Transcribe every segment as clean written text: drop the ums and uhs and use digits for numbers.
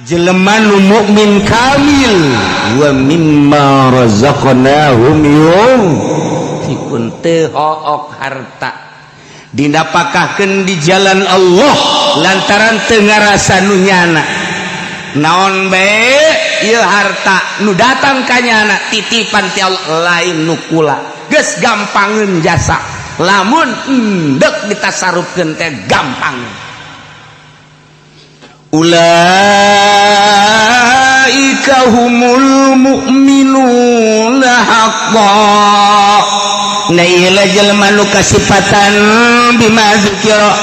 Jelema nu mukmin kamil, wa mimma razaqnahum yunfiqun, teu hook harta dinapakahkeun di jalan Allah lantaran teu ngarasa nu nyana. Naon bae ieu harta nu datang ka nyana titipan ti Allah, lain nu kula. Geus gampangeun jasa, lamun endek ditasarufkeun teh gampang. Ulaika humul mu'minuna haqqan. Nah, ieu jelema nu kasipatan bima dzukira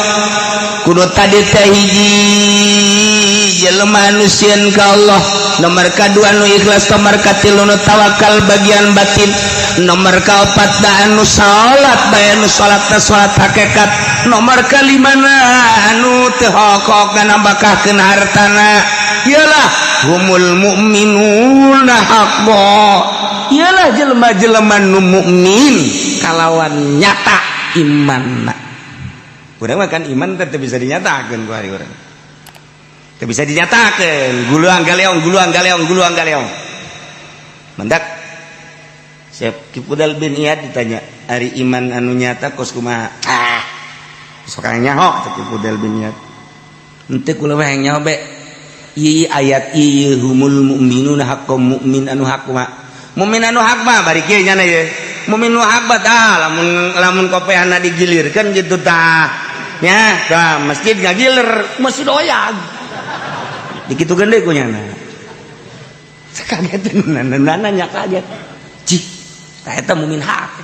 kudu tadi teh: hiji, jelema nu sieun ka Allah; nomor kadua, nu ikhlas; nomor katilu, nu tawakal bagian batin; nomor kaopat da anu salat bae, anu salat salat hakikat; nomor kalimana, anu teu hokok nambahkeun hartana. Iyalah humul mu'minuna haqqan, iyalah jelema-jelema nu mukmin kalawan nyata imanna. Urang mah kan iman teh bisa dinyatakeun ku hari urang. Teu bisa dinyatakeun, guluang galeong, guluang galeong, guluang galeong. Mendak Syekh Ki Fudhail bin Iyad ditanya, "Ari iman anu nyata kos kumaha?" "Ah, sok nyaho," cek Ki Fudhail bin Iyad. "Henteu, kula mah hayang nyaho be. Ieu ayat ieu, humul mu'minuna haqqan, mukmin anu hak mah. Mukmin anu hak mah bari kieu nyana ye. Mukmin nu hak mah tah lamun lamun kopeana digilirkeun gitu tah. Nya, tah masjid ngagiler, masjid oyag. Dikitukeun deui ku nyana." Kaget nanya, kaget. Cih, tah eta mukmin hak.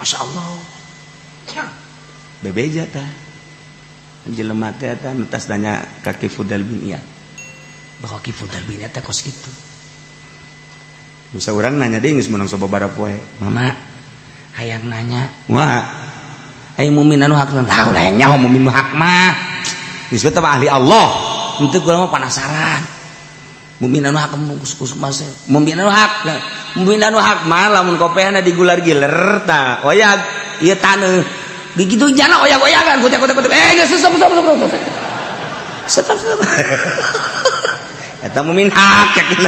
Masya Allah. Bebeja tah. Jelema teh eta nu tas nanya ka Ki Fudhail bin Iyad. Bahwa Ki Fudhail bin Iyad teh kos kitu. Bisa urang nanya deui geus meunang sababaraha poe. "Mama, hayang nanya." "Wah. Ai mukmin anu hak?" "Lah, ulah nyaho mukmin nu hak mah. Geus teh ahli Allah." "Henteu, kula mah penasaran. Mukmin anu hak kus mas. Mukmin anu hak. Mukmin anu hak mah lamun kopehna digular-giler tah oyag ieu taneuh. Begitu jana oyag-oyagan kutek kutek kutek. Eh, geus, stop, stop, stop, stop. Stop, stop. Eta mukmin hak yakin.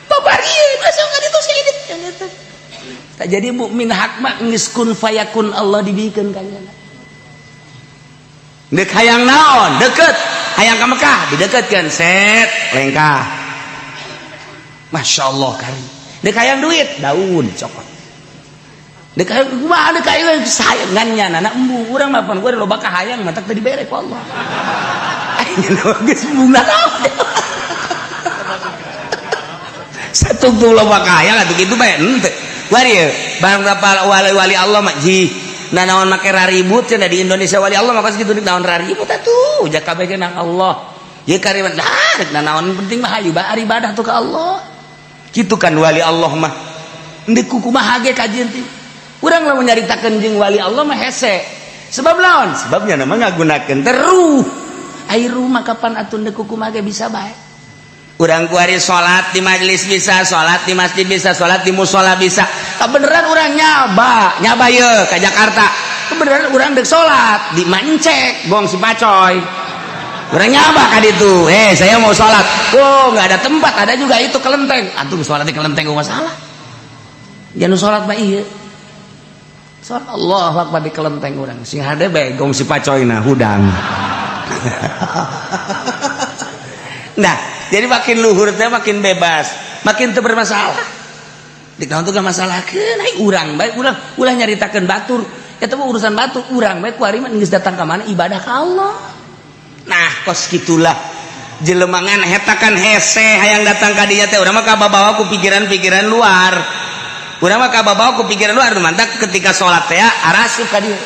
Babari masuk ka ditu saeutik. Tak jadi mukmin hak mah geus kun fayakun Allah dibikeun ka nyana. Dek hayang naon? Deket. Hayang ka Mekah, dideketkeun set lengkah. Masya Allah kari. Dek hayang duit, daun cokot. Dek hayang kumaha, dek hayang sayangan nyana na embu urang mah pan gua loba kahayang matak teu dibere ku Allah. Aing geus embungna naon. Satu tuh loba kahayang atuh kitu bae henteu. Wari barang berapa wali-wali Allah mah ji. Nah, naon make raribut cenah di Indonesia wali Allah mah kos kitu, naon raribut atuh jak kabeh ge nang Allah. Ye kariman dah rek naon, penting mah hayu bae ibadah tuh ka Allah. Kitu kan wali Allah mah. Endek kumaha ge kajian teh. Urang lamun nyaritakeun jeung wali Allah mah hese. Sebab naon? Sebabnya nama ngagunakeun teruh. Ai rumah kapan atuh ndek kumaha ge bisa bae. Urang kuari salat di majelis bisa, salat di masjid bisa, salat di musola bisa. Kebenaran urang nyaba, nyaba ye ke Jakarta. Kebenaran urang dek salat di Mancek, gong si pacoy. Urang nyaba ka ditu. "Eh, saya mau salat." "Oh, nggak ada tempat, ada juga itu kelenteng." Atuh salat di kelenteng gua masalah. Jangan salat mah ieu. Salat Allahu Akbar di kelenteng urang. Sing hade bae gong si pacoyna hudang. Nah, jadi makin luhur teh makin bebas, makin teu bermasalah. Di kawan tuh gak masalah ai urang bae urang ulah nyaritakeun batur. Eta mah urusan batur, urang bae kuari mah geus datang ka mana ibadah ka Allah. Nah, kos kitulah jelemangan heta kan hese hayang datang ka dinya teh urang mah kababawa ku pikiran-pikiran luar. Urang mah kababawa ku pikiran luar, mantak ketika salat teh arasup ka dieu.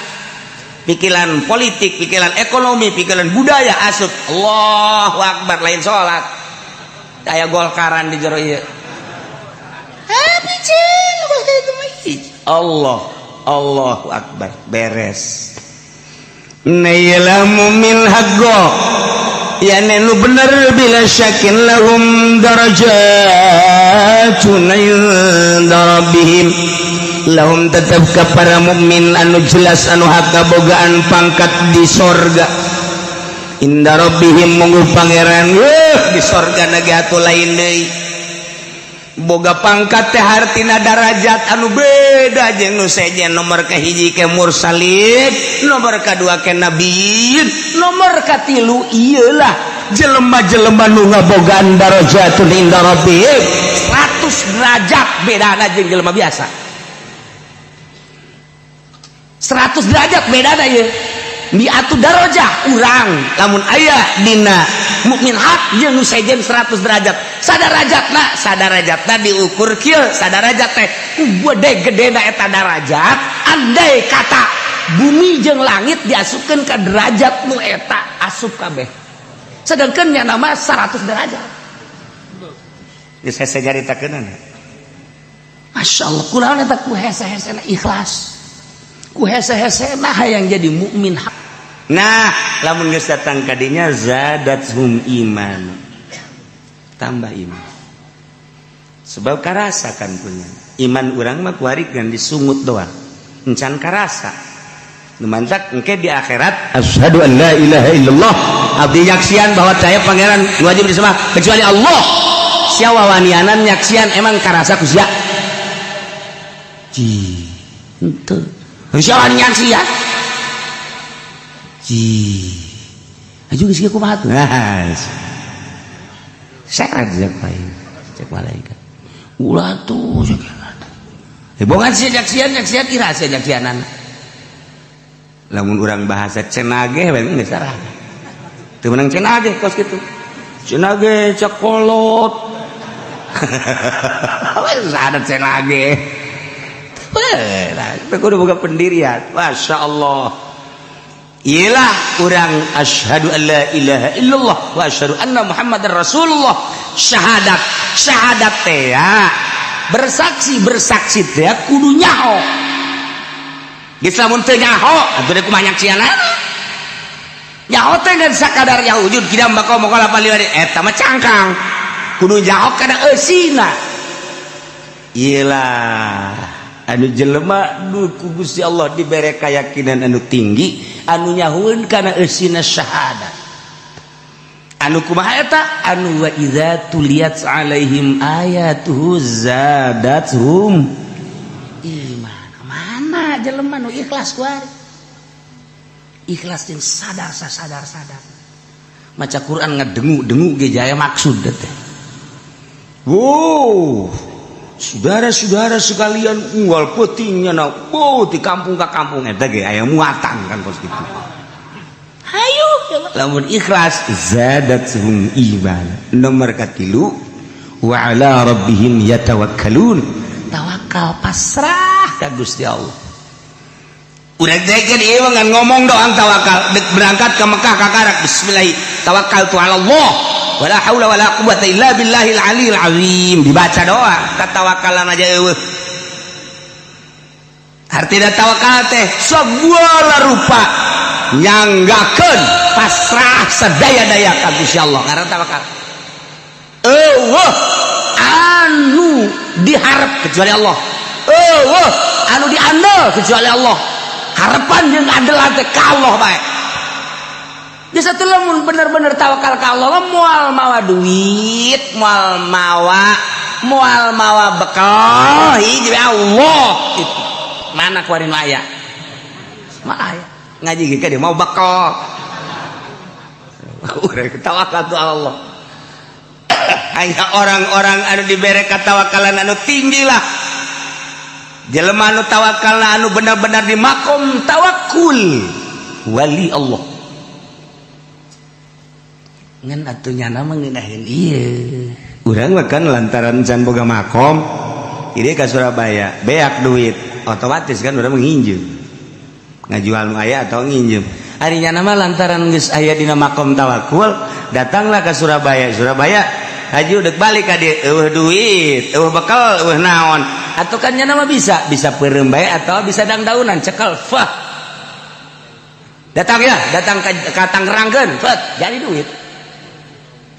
Pikiran politik, pikiran ekonomi, pikiran budaya asup. Allahu Akbar lain salat. Aya golkaran di jero ieu. Allah, Allahu Akbar, beres. Nailamu min haqqo ya nu bener bila syakin lahum darajatun inda rabbihim. Lahum tetap ke para mukmin anu jelas anu hak kabogaan pangkat di sorga. Inda rabbihim, mungguh pangeran. Weuh, di sorga na ge atuh lain deui. Boga pangkat teh hartina darajat anu beda jeung nu sejen. Nomor kahiji ke mursalin, nomor kadua ke nabiyin, nomor katilu iyalah jelema-jelema nu ngabogaan darajatun inda rabbihim. 100 derajat bedana jeung jelema biasa, 100 derajat bedana. Ieu miatu darajah urang lamun aya dina mukmin hak jeung nu sejen 100 derajat. Sadarajatna, sadarajatna diukur kieu. Sadarajat teh ku gede gedena eta darajat, andai kata bumi jeung langit diasupkeun ka derajat nu eta, asup kabeh. Sedangkan nya nama 100 derajat geus hese nyaritakeunana. Masya Allah, kunaon eta? Ku hese-hesena ikhlas, ku hese-hese nah yang jadi mukmin hak. Nah, lamun geus datang ka dinya, zadathum iman, tambah iman, sebab karasa kan punya iman. Urang mah kuari kan disungut doang, encan karasa. Nu mantak engke di akhirat, asyhadu an la ilaha illallah, abdi nyaksian bahwa saya pangeran wajib disembah kecuali Allah. Sia wawanianan nyaksian, emang karasa ku sia? Ji, henteu. Sia wani nyaksian? Ji, aju geus kieu kumaha tuh? Nah, seret cek lain, cek malaikat, ulah tuh cek. Bongan sia nyaksian, nyaksian ira sia nyaksianan. Lamun urang bahasa cenage we geus sarah. Teu meunang cenage kos kitu. Cenage cek kolot. Wes ada cenage. Weh, nah, kudu boga pendirian. Masya Allah. Iyalah urang asyhadu an la ilaha illallah wa asyhadu anna Muhammadar Rasulullah. Syahadat, syahadat teh ya. Bersaksi, bersaksi teh kudu nyaho. Geus lamun teu nyaho, atuh deuk kumaha nyaksianana? Nyaho teh ngan sakadar ya wujud kidam bako mokola paliwari eta mah cangkang. Kudu nyaho kana eusina. Iyalah anu jelema nu ku Gusti Allah dibere keyakinan anu tinggi, anu nyahueun kana eusina syahadat. Anu kumaha eta? Anu wa idza tuliyat alaihim ayatuhu zadathum iman. Mana jelema nu ikhlas kuari? Ikhlas jeung sadar, sadar, sadar. Maca Quran ngedengu-dengu ge jaya maksud teh. Wow, saudara-saudara sekalian, unggal peutingnya na, oh, di kampung ke kampung eta ge aya muatan kan kos kitu. Hayu, lamun ikhlas zadathum iman. Nomor katilu, wa ala rabbihim yatawakkalun. Tawakal, pasrah ka Gusti Allah. Udah dekeun ieu mah ngan ngomong doang tawakal. Dek berangkat ke Mekah kakarak bismillah tawakkaltu ala Allah wala haula wala quwata illa billahil aliyil azim, dibaca doa katawakalan aja eueuh. Artinya tawakal teh segala rupa nyanggakeun pasrah sadaya-daya ka Gusti Allah karena tawakal. Eueuh anu diharap kecuali Allah, eueuh anu diandel kecuali Allah. Harapan jeung andelan teh ka Allah bae. Di satu lamun bener-bener tawakal ka Allah, moal mawa duit, moal mawa, moal mawa bekal, hiji Allah itu. Mana kuari nu aya? Mana aya? Ngaji ge dia mau bekal. Urang tawakal tu Allah. Hanya orang-orang anu dibere katawakalan anu tinggi lah. Jelema anu tawakal, anu benar-benar di makom tawakul, wali Allah. Ngan atuh nyana mah ngeunaheun ieu. Urang mah kan lantaran can boga makom, ini ke Surabaya beak duit, otomatis kan urang nginjem, ngajual nu aya atau nginjem. Ari nyana mah lantaran geus aya dina makom tawakul, datanglah ke Surabaya. Surabaya haji dek balik ka dieu, eueuh duit, eueuh bekal, eueuh naon. Atau kan nyana mah bisa bisa peureum bae atau bisa dangdaunan cekel fah. Datang ya, datang ke Tangerangkeun, fet, jadi duit.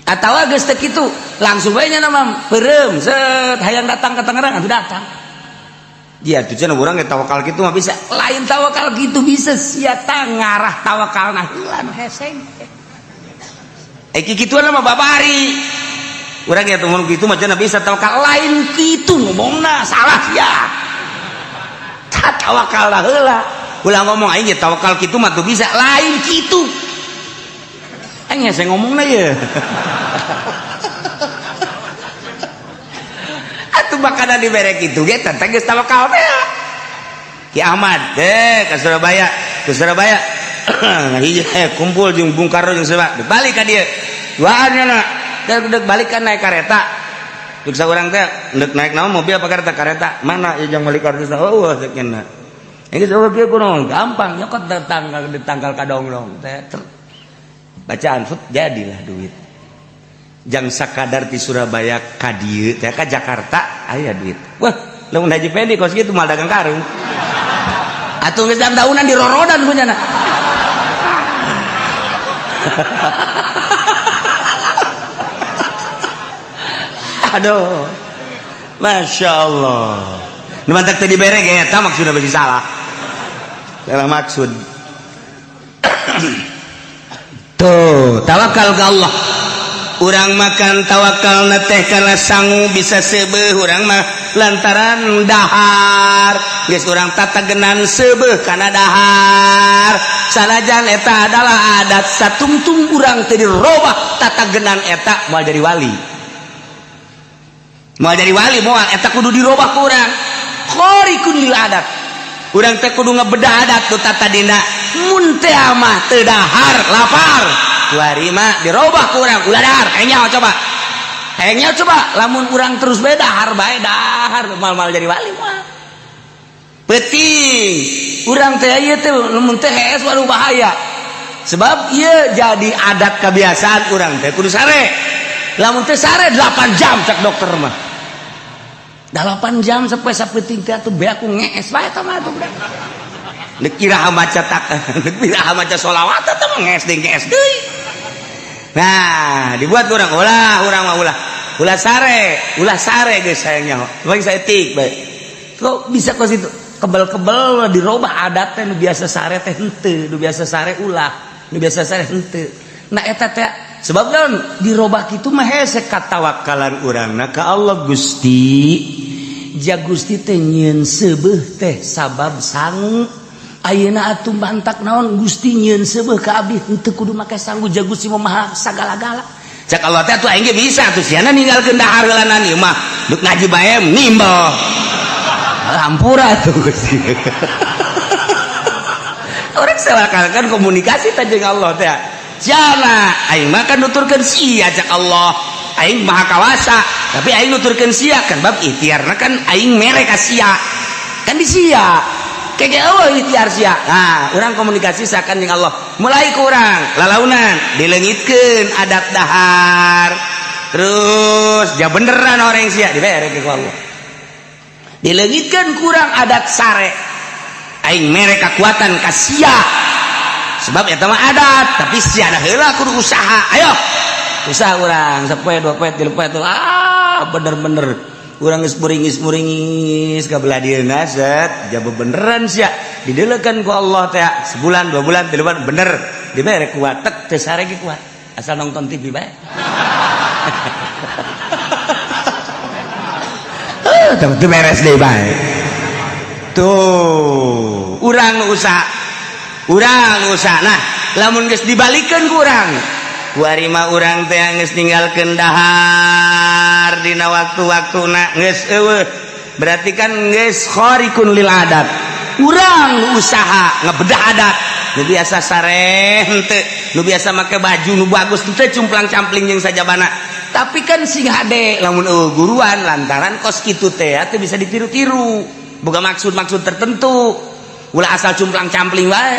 Atau geus teu kitu, langsung bae nya mah peureum set, hayang datang ke Tangerang atuh datang. Dia tuh cenah urang ge tawakal kitu mah bisa. Lain tawakal gitu bisa, sia ta ngarah tawakalna heula nu heseng. Kikituan mah babari. Urang ya tuh kitu mah cenah bisa tawakal lain kitu ngomongna salah sia. Tawakal lah heula. Ulah ngomong aing ge tawakal kitu mah tuh bisa lain kitu. Aing hese ngomongna ye. Atuh bakana dibere kitu ge teh geus tawakal teh. Ki Ahmad deh ke Surabaya, ke Surabaya. Hiji kumpul jeung Bung Karno jeung siapa? Balik ka dieu. Duaan nya dek balik kan naik kereta. Dek saurang teh dek naik naon mobil apa kereta? Kereta. Mana ieu jeung balik kartu? Oh, cek nya. Ini coba kieu kunaon? Gampang nyokot datang di tangkal kadonglong teh. Bacaan fut jadilah duit. Jang sakadar ti Surabaya ka dieu teh ka Jakarta aya duit. Wah, lamun Haji Pendi kos kitu mal dagang karung. Atuh geus daunan dirorodan ku nyana. Aduh, Masya Allah. Nu mantak teu dibere ge eta maksudna bagi salah. Salah maksud. Tuh, tawakal ka Allah. Urang makan tawakal na teh kana sangu bisa seubeuh urang mah lantaran dahar. Geus urang tatagenan seubeuh kana dahar. Sanajan eta adalah adat satungtung urang teu dirobah tatagenan eta moal jadi wali. Moal jadi wali moal eta kudu dirobah ku urang. Khariqun lil adat. Urang teh kudu ngebedah adat nu tatadina. Mun teh mah teu dahar lapar. Kuari mah dirobah ku urang ulah dahar. Hayang nyaho coba. Hayang nyaho coba lamun urang terus bae dahar bae dahar mal-mal jadi wali moal. Penting urang teh ieu teh lamun teh hees waduh bahaya. Sebab ieu jadi adat kebiasaan urang teh kudu sare. Lamun teh sare 8 jam cek dokter mah. 8 jam sampai sapeuting teh atuh beak ku ngees bae eta mah atuh budak. Deuk iraha maca tak, deuk iraha maca sholawat eta mah ngees deui ngees deui. Nah, dibuat urang ulah urang mah ulah. Ulah sare geus hayang nyaho. Paling saeutik bae. Kok bisa kos itu? Kebel-kebel dirobah adat teh nu biasa sare teh henteu, nu biasa sare ulah, nu biasa sare henteu. Nah eta teh sebab naon dirobah kitu mah hese katawakalan urangna ka Allah Gusti. Ja Gusti teh nyieun seubeuh teh sabab sangu. Ayeuna atuh mantak naon Gusti nyieun seubeuh ka abdi henteu kudu make sangu ja Gusti mah maha sagala-gala. Cak Allah teh atuh aing ge bisa atuh siana ninggalkeun dahar heulanan ieu mah deuk ngaji bae nimbel. Hampura tuh Gusti. Orang kan komunikasi teh jeung Allah teh. Siana aing mah kan nuturkeun sia cak Allah. Aing maha kawasa, tapi aing nuturkeun sia kan bab ikhtiarna kan aing mere ka sia. Kan di sia. Kege eueuh ikhtiar sia. Nah, urang komunikasi sakan jeung Allah. Mulai kurang lalaunan dileungitkeun adat dahar. Terus ja beneran orang sia dibere ku Allah. Dileungitkeun kurang adat sare. Aing mere kekuatan ka sia. Sebab eta mah adat, tapi sia da heula kudu usaha. Ayo. Usaha urang sapoe dua poe tilu poe ah bener-bener urang geus muringis-muringis ka belah dieuna set ja bebeneran sia dideulekeun ku Allah teh sebulan dua bulan tilu bulan bener dibere kuat tek teu sare ge kuat asal nonton TV bae. Tuh beres deh bae. Tuh, urang usaha. Urang usaha. Nah, lamun geus dibalikeun ku urang. Kuari mah urang teh geus ninggalkeun dahar dina waktu-waktuna geus eueuh. Berarti kan geus khariqun lil adat. Urang usaha ngebedah adat. Nu biasa sare henteu, nu biasa make baju nu bagus henteu cumplang-campling jeung sajabana. Tapi kan sing hade lamun eueuh guruan lantaran kos kitu teh teu bisa ditiru-tiru. Boga maksud-maksud tertentu. Ulah asal cumplang-campling wae.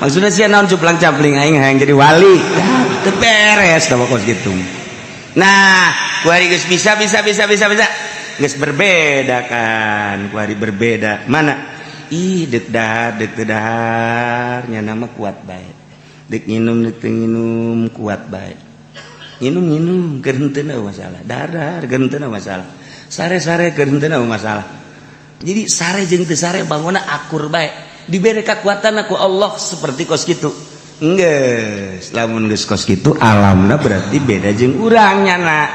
Maksudnya sih naon cumplang-campling aing hayang jadi wali. Teu beres tah kos kitu. Nah, kuari geus bisa bisa bisa bisa bisa. Geus berbeda kan, kuari berbeda. Mana? Ih, deuk dahar, deuk teu dahar, nya nama kuat bae. Dek nginum, dek nginum kuat bae. Nginum-nginum keur henteu masalah. Dahar-dahar keur henteu masalah. Sare-sare keur henteu masalah. Jadi sare jeung teu sare bangunna akur bae. Dibere kekuatan ku Allah seperti kos kitu. Geus, lamun geus kos kitu alamna berarti beda jeung urang nyana.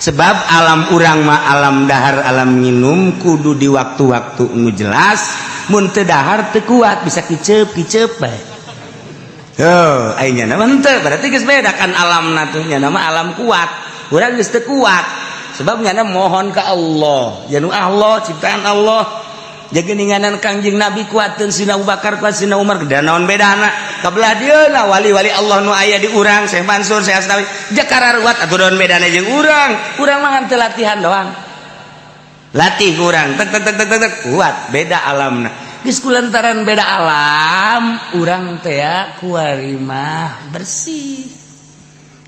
Sebab alam urang mah alam dahar, alam minum kudu di waktu-waktu nu jelas, mun teu dahar teu kuat, bisa kiceup-kiceup bae. Heuh, ai nyana mah henteu, berarti geus beda kan alamna tuh, nyana mah alam kuat. Urang geus teu kuat. Sebab nyana mohon ka Allah, ya nu Allah ciptaan Allah. Jageninganan Kangjeng Nabi kuateun Sina Abu Bakar kuat Sina Umar dan naon bedana kabelah dieuna wali-wali Allah nu aya di urang Syekh Mansur Syekh Asnawi jakara ruat atuh naon bedana jeung urang urang mah ngan teu latihan doang latih urang tek tek tek tek tek kuat beda alamna geus kulantaran beda alam urang teh kuari mah bersih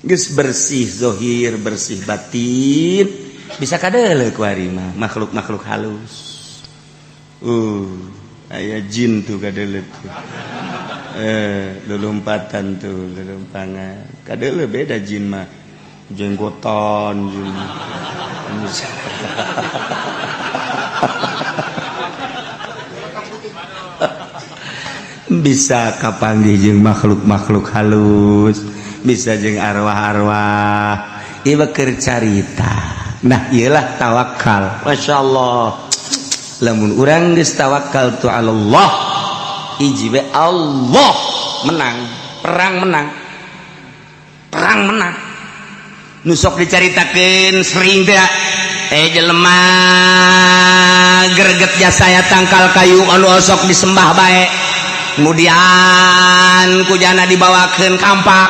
geus bersih zahir bersih batin bisa kadeuleu kuari mah makhluk-makhluk halus. Aya jin tuh kadeuleu tuh. Lulumpatan tuh, lulumpangan. Kadeuleu beda jin mah. Jenggotan jin. Bisa kapanggih jeung makhluk-makhluk halus, bisa jeung arwah-arwah. Ieu keur carita. Nah, ieulah tawakal. Masyaallah. Lamun urang geus tawakal tu Allah, hiji we Allah menang, perang menang. Perang menang. Nu sok dicaritakeun sering teh jelema greget jasa saya tangkal kayu anu osok disembah bae. Kemudian kujana dibawakeun kampak.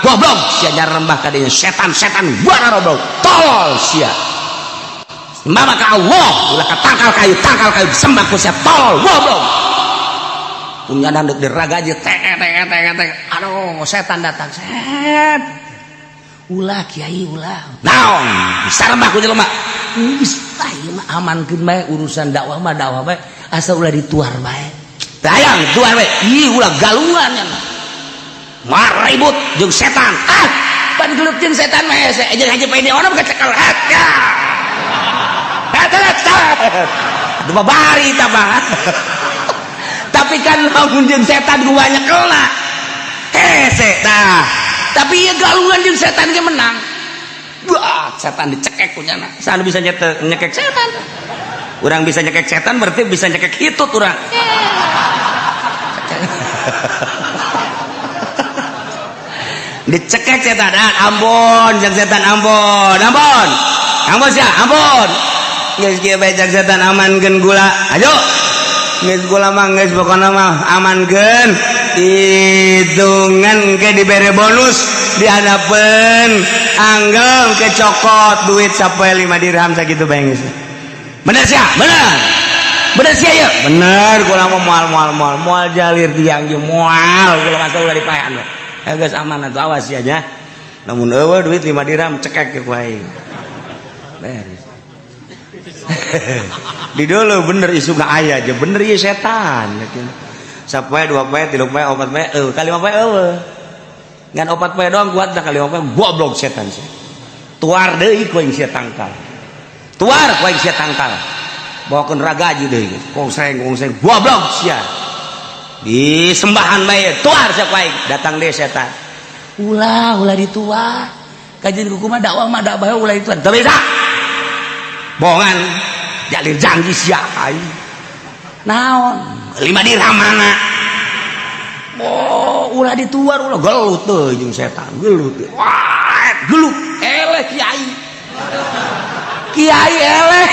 Goblok sia nyarembah ka dinya setan-setan goblok. Tolol sia. Sembah ka Allah, ulah ka tangkal kayu sembah ku sia tolol goblok. Punya deuk diragaji tek tek tek tek. Aduh, setan datang. Set. Ulah kiai ulah. Naon? Sarembah ku jelema. Geus ah ieu mah amankeun bae urusan dakwah mah dakwah bae asal ulah dituar bae. Hayang tuar bae. Ih ulah galungan nya. Maribut jeung setan. Ah, pan gelut jeung setan mah hese. Jeung haji pae ono kecekel. Ya. Dua bari tabah. Tapi kan lamun jeung setan ku banyak kena. Hese tah. Tapi ieu galungan jeung setan ge menang. Wah, setan dicekek ku nyana. Saha bisa nyekek setan? Urang bisa nyekek setan berarti bisa nyekek hitut urang. Dicekek setan. Ah, ampun jeung setan ampun. Ampun. Ampun sia, ampun. Geus kieu bae jeung setan amankeun gula. Ayo. Geus gula mah geus pokona mah amankeun. Hitungan ke dibere bonus dihadapeun anggel ke cokot duit sampai 5 dirham sakitu bae geus. Bener sia? Bener. Bener sia ya? Bener kula mah moal moal moal moal jalir tiang ge moal kula mah ulah dipaean. Geus aman atuh awas sia nya. Lamun eueuh duit 5 dirham cekek ku aing. Beres. Di dulu bener isu gak aya aja bener ieu setan. Sapoe 2 poe 3 poe 4 poe eueuh kali 5 poe eueuh. Ngan 4 poe doang kuat dah kali 5 poe goblok setan sia. Tuar deui ku aing sia tangkal. Tuar ku aing sia tangkal. Bawakeun ragaji deui kongseng kongseng goblok sia. Disembahan bae tuar sia ku aing datang deui setan. Ulah ulah dituar. Kajian kumaha dakwah mah dakwah ulah dituar. Teu bisa. Bohongan jalir janji sia aing. Naon? 5 dirham mana? Oh, ulah dituar ulah gelut teuing jeung setan, gelut. Wah, gelut eleh kiai. Kiai eleh.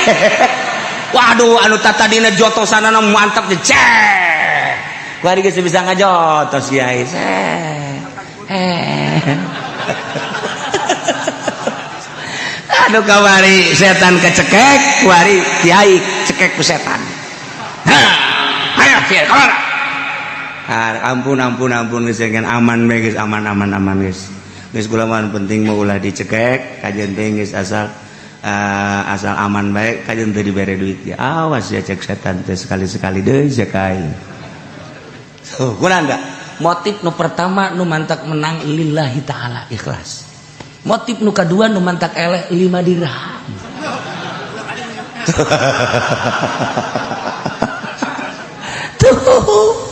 Waduh, anu tatadina jotosanana mantap teh cek. Kuari geus bisa ngajotos kiai. Aduh kawari setan kecekek, kuari kiai cekek ku setan. Hah, ayo kiai keluar. Ampun ampun ampun geus aman bae geus aman aman aman geus. Geus kula mah penting mah ulah dicekek, kajeun teh geus asal asal aman bae kajeun teu dibere duit ya. Awas ya cek setan teh sekali-sekali deui cek aing. Tuh, kurang enggak? Motif nu pertama nu mantak menang lillahi ta'ala ikhlas. Motif nu kadua nu mantak eleh 5 dirham. Tuh.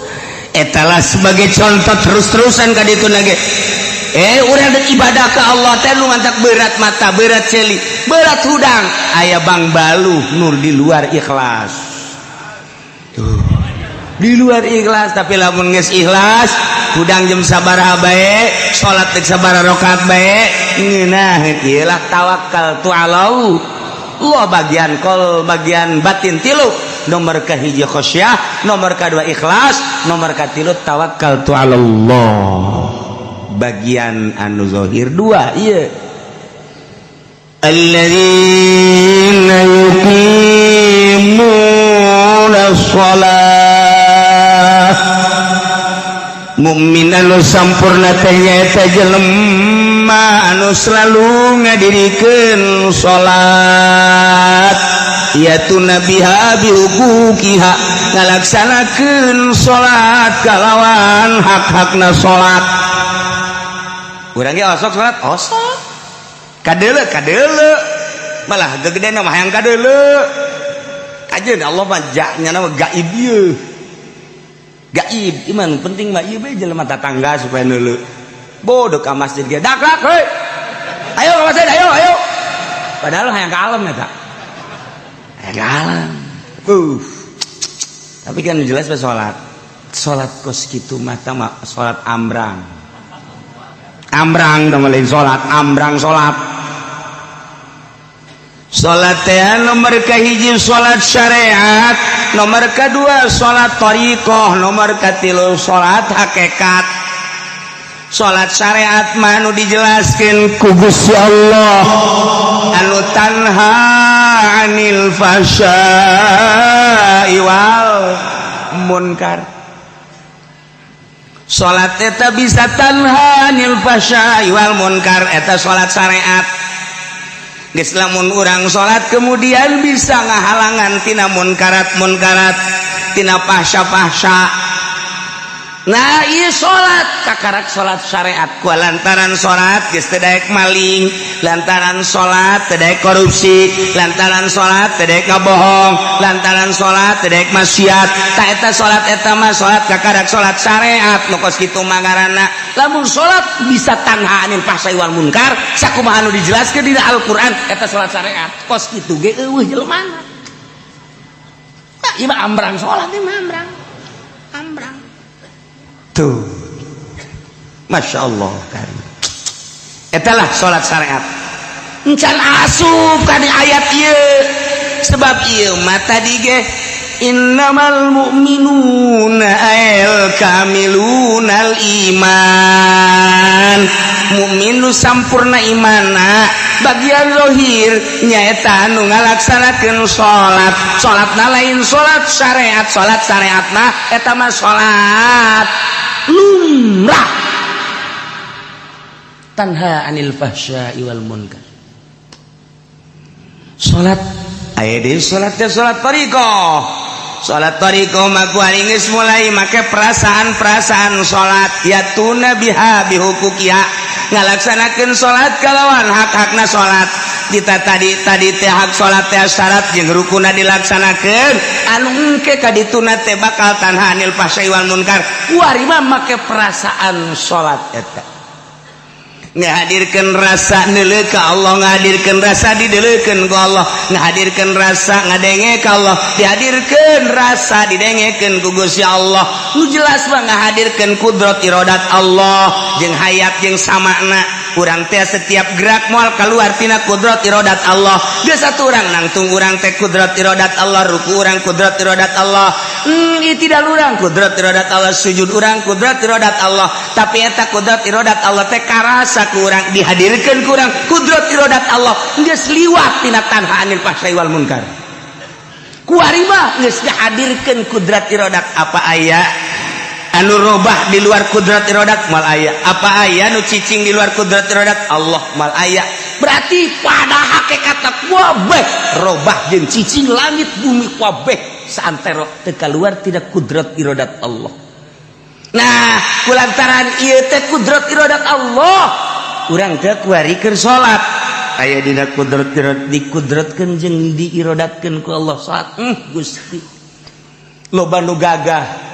Etalah sebagai contoh terus-terusan ka ditu lagi. Urang dek ibadah ke Allah teh nu mantak berat mata, berat ceuli, berat hudang. Aya bang balu nur di luar ikhlas. Tuh. Di luar ikhlas, tapi lamun geus ikhlas, hudang jam sabaraha bae, salat dek sabaraha rakaat bae, ngeunah ieu lah tawakal tu Allah. Allah bagian kol, bagian batin tilu. Nomor kahiji khasyah, nomor kedua ikhlas, nomor katilu tawakal tu Allah. Bagian anu zahir dua iya. Alladzina yuqimuna shalah. Mukmin anu sampurna teh nyaeta jelema anu selalu ngadirikeun salat, yatuna biha bihuquqiha, ngalaksanakeun salat kalawan hak-hakna salat. Urang ge osok salat, osok kadeuleu kadeuleu, malah gegedena mah hayang kadeuleu. Kajeun Allah mah nya mah gaib ieu, gaib iman penting mah ieu bae jelema tatangga supaya neuleu. Bodoh ka masjid ge dak dak heuy, ayo ke masjid, ayo ayo, padahal hayang ka alam eta, hayang ka alam. Tapi kan jelas pas salat, salat kos kitu mah mah salat ambrang ambrang, lain salat ambrang. Salat, salat teh nomor kahiji salat syariat, nomor kedua salat thariqah, nomor katilu salat hakikat. Salat syariat mah anu dijelaskeun ku Gusti Allah, anu tanha anil fahsya'i wal munkar. Salat eta bisa tanha anil fahsya'i wal munkar, eta salat syariat. Geus lamun urang salat kemudian bisa ngahalangan tina munkarat munkarat, tina fahsya-fahsya. Nah, iya salat kakarak salat syariat ku lantaran salat geus teu daek maling, lantaran salat teu daek korupsi, lantaran salat teu daek ngabohong, lantaran salat teu daek maksiat. Ta eta salat, eta mah salat kakarak salat syariat. Nu kos kitu mah ngaranna lamun salat bisa tanha anil fahsya wal munkar sakumaha anu dijelaskeun dina Al-Qur'an, eta salat syariat. Kos kitu ge eueuh jelemana. Nah, ieu mah ambrang salat, ieu mah ambrang ambrang. Tuh, Masya Allah karim. Etalah salat syariat encan asup kana ayat ieu, sebab ieu mah tadi ge innamal mu'minuna al kamilunal iman, mukmin nu sampurna imana bagian zahir nyaeta anu ngalaksanakeun salat. Salatna lain salat syariat, salat syariatna eta mah salat lumrah, tanha anil fahsya'i wal munkar. Salat aya deui, salat teh salat thariqah. Salat thariqah mah ku geus mulai make perasaan-perasaan salat, yatuna biha bihuquqiha, ngalaksanakeun salat kalawan hak-hakna salat. Kita tadi tadi teh hak salat teh syarat jeung rukuna dilaksanakeun, anu engke ka dituna teh bakal tanha anil fahsya'i wal munkar. Kuari mah make perasaan salat eta ngahadirkeun rasa neuleuh ka Allah, ngahadirkeun rasa dideuleukeun ku Allah, ngahadirkeun rasa ngadenge ka Allah, dihadirkeun rasa didengekeun ku Gusti Allah. Nu jelas mah ngahadirkeun kudrat iradat Allah jeung hayat jeung samakna. Urang teh setiap gerak moal keluar tina kudrat iradat Allah. Geus satu urang nangtung urang teh kudrat iradat Allah, ruku urang kudrat iradat Allah, tidak urang kudrat iradat Allah, sujud urang kudrat iradat Allah. Tapi eta kudrat iradat Allah teh karasa ku urang, dihadirkeun ku urang kudrat iradat Allah, geus liwat tina tanha anil fahsya'i wal munkar. Kuari mah geus dihadirkeun kudrat iradat. Apa aya anu robah di luar kudrat iradat? Mal aya. Apa aya nu cicing di luar kudrat iradat Allah? Mal aya. Berarti pada hakikat kabeh robah jeung cicing, langit bumi kabeh saantero teu keluar tidak kudrat iradat Allah. Nah, kulantaran ieu teh kudrat iradat Allah, urang teh kuari keur salat aya dina kudrat iradat, dikudratkeun jeung diiradatkeun ku Allah salat. Gusti, loba nu gagah.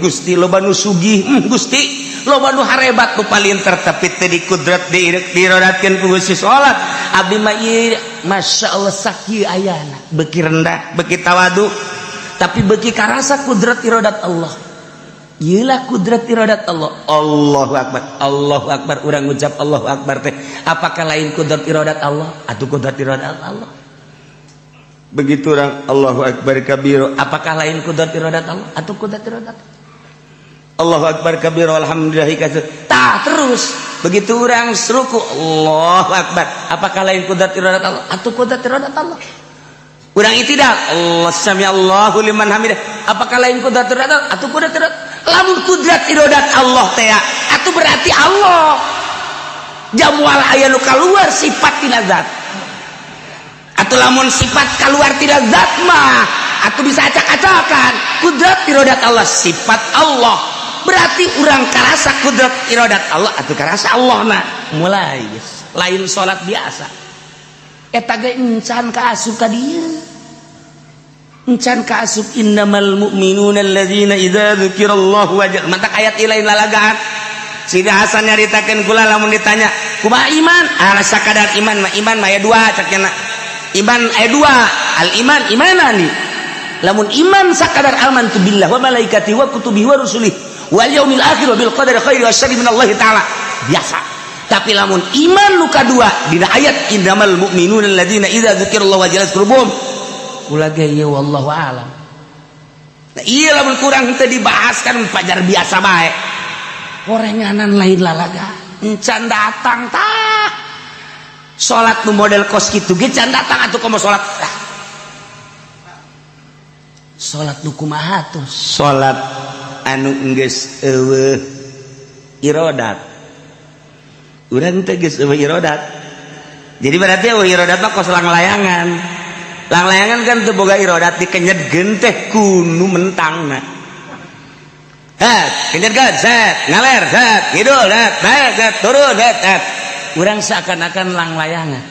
Gusti, loba nu sugih. Gusti, loba nu harebat, nu palinter, tapi teu dikudrat diirodatkeun ku Gusti salat. Abdi mah ieu, Masya Allah, sakieu ayana, beuki rendah, beuki tawadu, tapi beuki karasa kudrat irodat Allah. Iyalah kudrat iradat Allah. Allahu Akbar, Allahu Akbar. Urang ngucap Allahu Akbar teh apakah lain kudrat iradat Allah atau kudrat iradat Allah? Begitu orang Allahu Akbar kabiro, apakah lain kudrat iradat Allah atau kudrat iradat? Allahu Akbar kabiro, alhamdulillah kasir. Tah, terus begitu orang ruku, Allahu Akbar, apakah lain kudrat iradat Allah atau kudrat iradat Allah? Urang tidak Allah, sami Allahu liman hamidah, apakah lain kudrat iradat Allah atau kudrat iradat? Lamun kudrat iradat Allah teh atau berarti Allah jamual aya nu keluar sifat tina zat. Atau lamun sifat keluar tidak zat mah atau bisa acak-acakan. Kudrat iradat Allah sifat Allah, berarti urang karasa kudrat iradat Allah atau karasa Allah. Nah, mulai lain salat biasa. Eta ge encan ka asup ka dieu, encan ka asup innamal mu'minuna alladzina idza dzukirallahu wajal. Matak ayat lain lalagaan. Sidi Hasan nyaritakeun kula, lamun ditanya kumaha iman, ah, sakadar iman mah, iman mah aya dua, cak nya. Iman aya dua, al iman imanani. Lamun iman sakadar amantu billah wa malaikati wa kutubihi wa rusulih wal yaumil akhir wa bil qadari khairi wa syarri minallahi ta'ala, biasa. Tapi lamun iman nu kadua dina ayat innamal mu'minuna alladzina idza dzukirallahu wajilat qulubuhum, kula ge ieu wallahu alam. Nah, iya, lamun kurang teu dibahas kan pajar biasa bae, horenganan, lain lalaga. Encan datang tah salat nu model kos kitu ge can datang. Atuh komo salat, ah. Salat nu kumaha tuh? Salat anu geus euweuh irodat. Urang teh geus euweuh irodat, jadi berarti euweuh irodat mah kos langlayangan. Langlayangan kan teu boga irodat, dikenyetkeun teh kunu mentangna. Het, kenyetkeun, set, ngaler, set, ngidul, set, naik, set, turun, set, set. Urang seakan-akan langlayangan.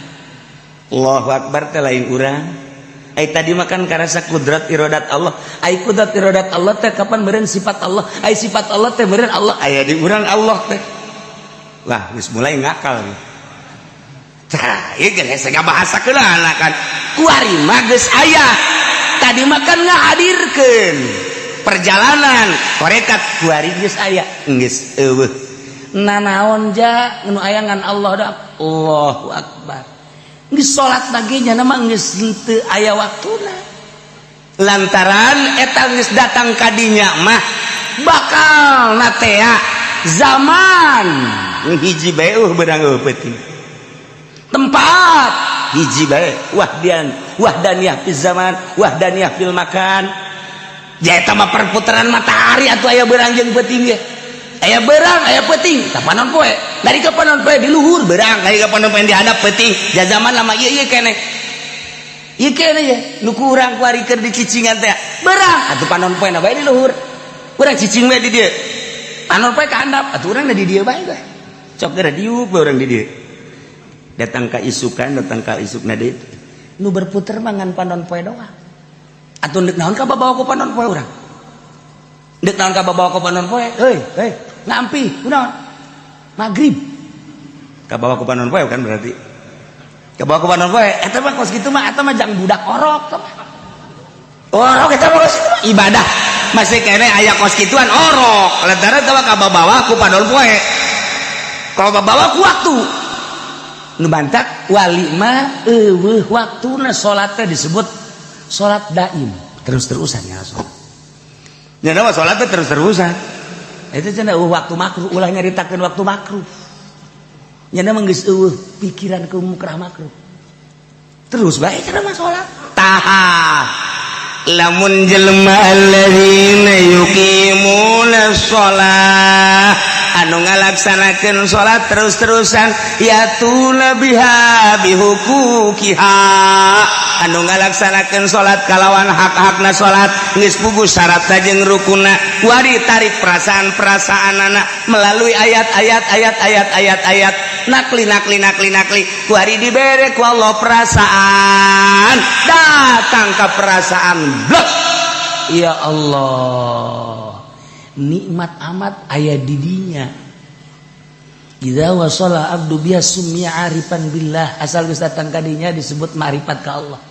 Allahu Akbar teh lain urang. Ai tadi makan karasa kudrat irodat Allah. Ai kudrat irodat Allah teh kapan meureun sifat Allah? Ai sifat Allah teh meureun Allah aya di urang Allah teh. Wah, geus mulai ngakal. Tah, ieu geus hese ngabahasa keula kan. Kuari mah geus aya. Tadi makan ngahadirkeun perjalanan tarekat, kuari geus aya, geus euweuh nanaon ja nu aya ngan Allah dah. Allahu Akbar. Geus salat lagi nya mah geus henteu aya waktuna, lantaran eta geus datang kadinya mah bakal natea zaman hiji bae uh beurang eueuh peuting, tempat hiji bae, wahdian wahdaniyah fil zaman, wahdaniyah fil makan. Ja eta mah perputaran matahari atuh aya beurang jeung peuting ge. Aya beurang, aya peuting, tah panon poe. Dari ke panon poe di luhur beurang, dari ke panon poe di handap peuting. Ja zaman lama ieu ieu keneh. Ieu keneh ye, nu kurang kuari keur dicicingan teh. Beurang atuh panon poe na bae di luhur. Urang cicing we di dieu. Panon poe ka handap, atuh urang di dieu bae teh. Cok geura diuk we urang di dieu. Datang ka isukan, datang ka isukna deui. Nu berputer mah ngan panon poe doang. Atuh deuk naon ka babawa ku panon poe urang? Deuk naon ka babawa ku panon poe? Heuy, heuy, ngampi, kunaon? Maghrib. Kabawa ku panon poe kan berarti. Kabawa ku panon poe, eta mah kos kitu mah, eta mah jang budak orok tah. Orok eta mah kos kitu mah ibadah. Masih kene aya kos kituan orok. Lantaran eta mah kabawa ku panon poe. Kalau babawa ku waktu. Nu bantak wali mah euweuh waktuna, salat teh disebut salat daim, terus-terusan ya salat. Ya nama salat teh terus-terusan. Itu cenah euweuh waktu makruh, ulah nyaritakeun waktu makruh. Nya mah geus euweuh pikiran ke mukrah makruh. Terus bae cenah mah salat. Tah, lamun jelema alladzina yuqimuna shalah, anu ngalaksanakeun salat terus-terusan, yatuna biha bihuquqiha, anu ngalaksanakeun salat kalawan hak-hakna salat, geus puguh syaratna jeung rukunna, kuari tarik perasaan-perasaan anak melalui ayat-ayat, ayat-ayat, ayat-ayat, nakli, nakli, nakli, nakli, kuari dibere ku Allah perasaan, datang ke perasaan blek, ya Allah. Nikmat amat aya di dinya. Idza wasala abdu biya summiya arifan billah, asal geus datang ka dinya disebut ma'rifat ka Allah.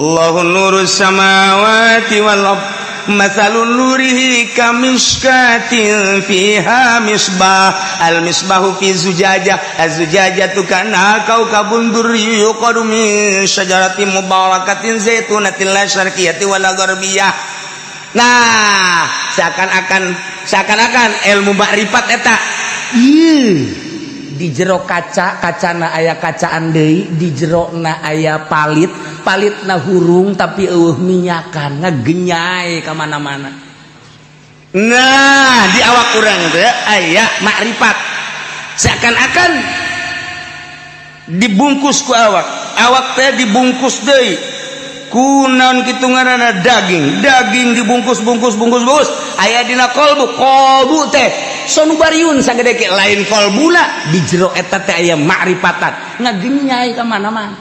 Allahu nurus samawati wal ard mathalun nurihi kamishkatin fiha misbah al misbahu fi zujajah az-zujajatu kana kaukabun durri yuqadu min syajaratin mubarakatin zaitunatin la syarqiyatin wala gharbiyah. Nah, seakan-akan ilmu makrifat eta ieu di jero kaca, kacana aya kacaan deui, di jerona aya palit, palitna hurung tapi eueuh minyakan, ngagenyai ka mana-mana. Nah, di awak urang teh aya makrifat. Seakan-akan dibungkus ku awak, awak teh dibungkus deui ku naon kitu ngaranna daging, daging dibungkus bungkus bungkus bungkus aya dina kolbu, kolbu teh sonubariun sagede ke lain kolbuna, di jero eta teh aya makrifatan ngagenyai ka mana-mana.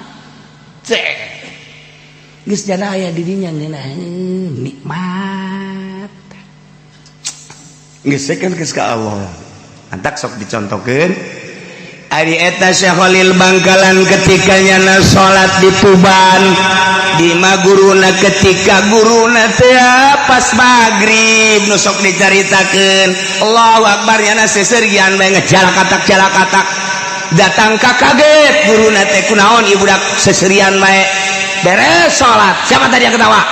Cek geus jana aya di dinya ngeunah nikmat. Geus kan geus ka Allah. Antak sok dicontohkeun ari eta Syekh Khalil Bangkalan ketika nyana salat di Tuban di maguruna, ketika guruna teh pas maghrib nu sok dicaritakeun Allahu akbar nyana seserian bae ngejalakatak jalakatak datang ka kaget guruna teh kunaon ieu budak seserian bae. Beres salat siapa tadi yang ketawa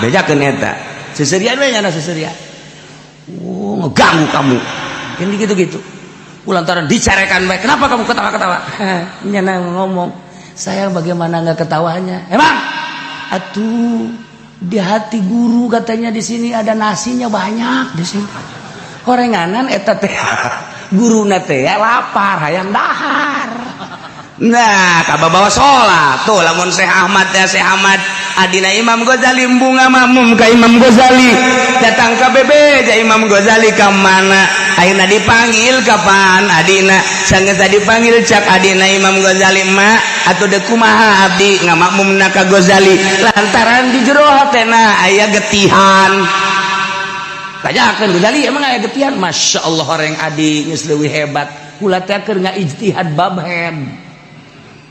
bejakeun eta seserian bae nyana seserian, oh ngeganggu kamu kan gitu-gitu. Lantaran dicarekan baik, kenapa kamu ketawa-ketawa? Nyana ngomong, saya bagaimana nggak ketawanya? Emang? Atuh di hati guru katanya di sini ada nasinya banyak di sini. Horenganan eta teh guruna teh lapar hayang dahar. Nah, kababawa salat tuh lamun Syekh Ahmad teh, Syekh Ahmad adina Imam Ghazali bunga makmum ka Imam Ghazali datang ka bebeja Imam Ghazali ka mana ayeuna dipanggil kapan adina sanggeus dipanggil cak adina Imam Ghazali ma atuh deuk kumaha abdi ngamakmumna ka Ghazali lantaran di jero hatena aya getihan. Tanyakeun Ghazali emang aya getihan? Masya Allah orang adi geus leuwih hebat kula teh keur ngaijtihad bab head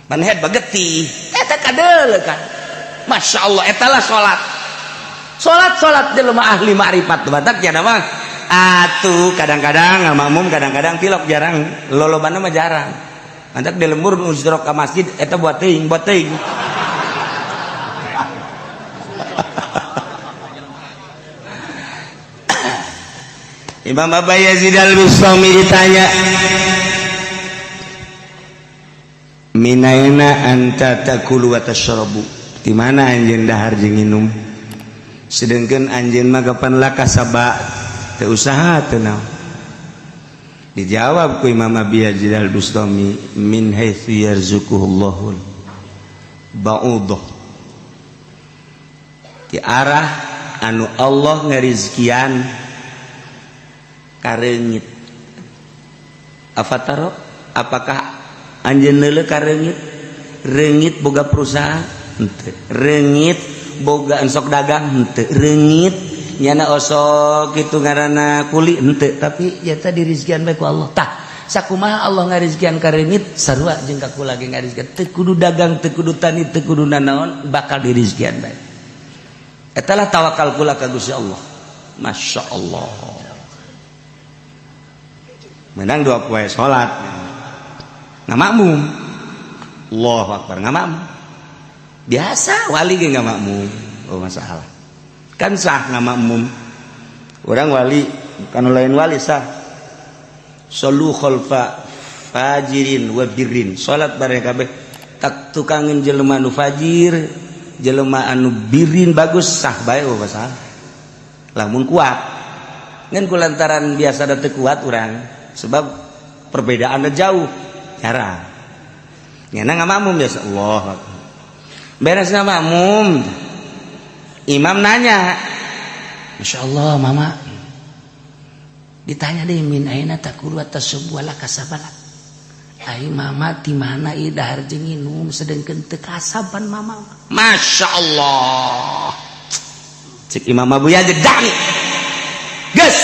manhead bagetih eta kadeuleu kan. Masya Allah eta lah salat salat salat jelema ahli makrifat batak ya mah atuh kadang-kadang ngamakmum kadang-kadang tilok jarang lolobana mah jarang mantak di lembur nu jerok ka masjid eta buat teuing buat teuing. Imam Abu Yazid Al-Bustami ditanya minaina anta takulu wa tashrabu, di mana anjeun dahar jeung nginum sedengkeun anjeun mah kapan lakasaba teu usaha teu naon. Dijawab ku Imam Abi Yazid Al-Bustami min haitsu yarzuquhullahu ba'udah, di arah anu Allah ngarizkian kareungit. Afataro, apakah anjeun leuleuh ka reungit? Reungit boga perusahaan henteu, reungit boga ensok dagang henteu, reungit nyana osok kitu ngaranna kuli henteu, tapi ya tadi rizkian bae ku Allah. Tah sakumaha Allah ngarizkian ka reungit sarua jeung ka kula ge ngarizkian, teu kudu dagang teu kudu tani teu kudu nanaon bakal dirizkian bae. Eta lah tawakal kula ka Gusti Allah. Masya Allah menang dua poe salat ngamakmum. Allahu akbar ngamakmum biasa wali ge ngamakmum, oh masalah kan sah ngamakmum orang wali kan lain wali sah. Solu khalfa fajirin wa birrin, salat bareng kabeh tak tukangin jelema nu fajir jelema anu birin bagus sah bae, oh masalah lamun kuat ngan kulantaran biasa da teu kuat urang sebab perbedaannya jauh jarang nyana ngamakmum biasa. Allah beres ngamakmum imam nanya Masya Allah mama ditanya deh min aina takulu atas sebuah kasabalat ai mama di mana ieu dahar jeung nginum sedengkeun teu kasaban mama. Masya Allah cek Imam Abu Yazid dani Geus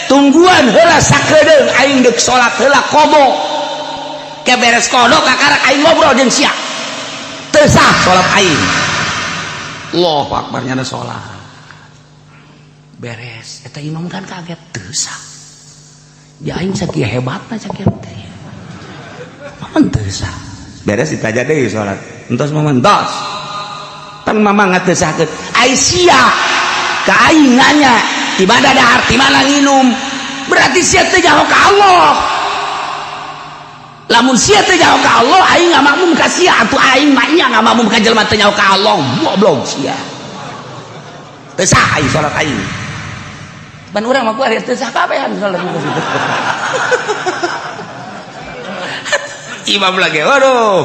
tungguan heula sakedeung, aing deuk salat heula qadha. Ke beres qadha, kakarak aing ngobrol jeung sia. Teu sah salat aing. Allahu akbar, nyana salat. Beres eta imam kan kaget, teu sah. Ya aing sakieu hebatna, sakieu teh. Paman teu sah. Beres ditaja deui salat. Entos, Mama, entos. Pan Mama teu sahkeun. Ai sia ka aing nanya di mana dahar, di mana nginum, berarti sia teu nyaho ka Allah. Lamun sia teu nyaho ka Allah, aing ngamakmum ka sia atuh. Aing mah nya ngamakmum ka jelema teu nyaho ka Allah. Goblok sia, teu sah aing salat aing. Ban urang mah kuari teu sah kabehan salat gitu. Imam lagi, waduh,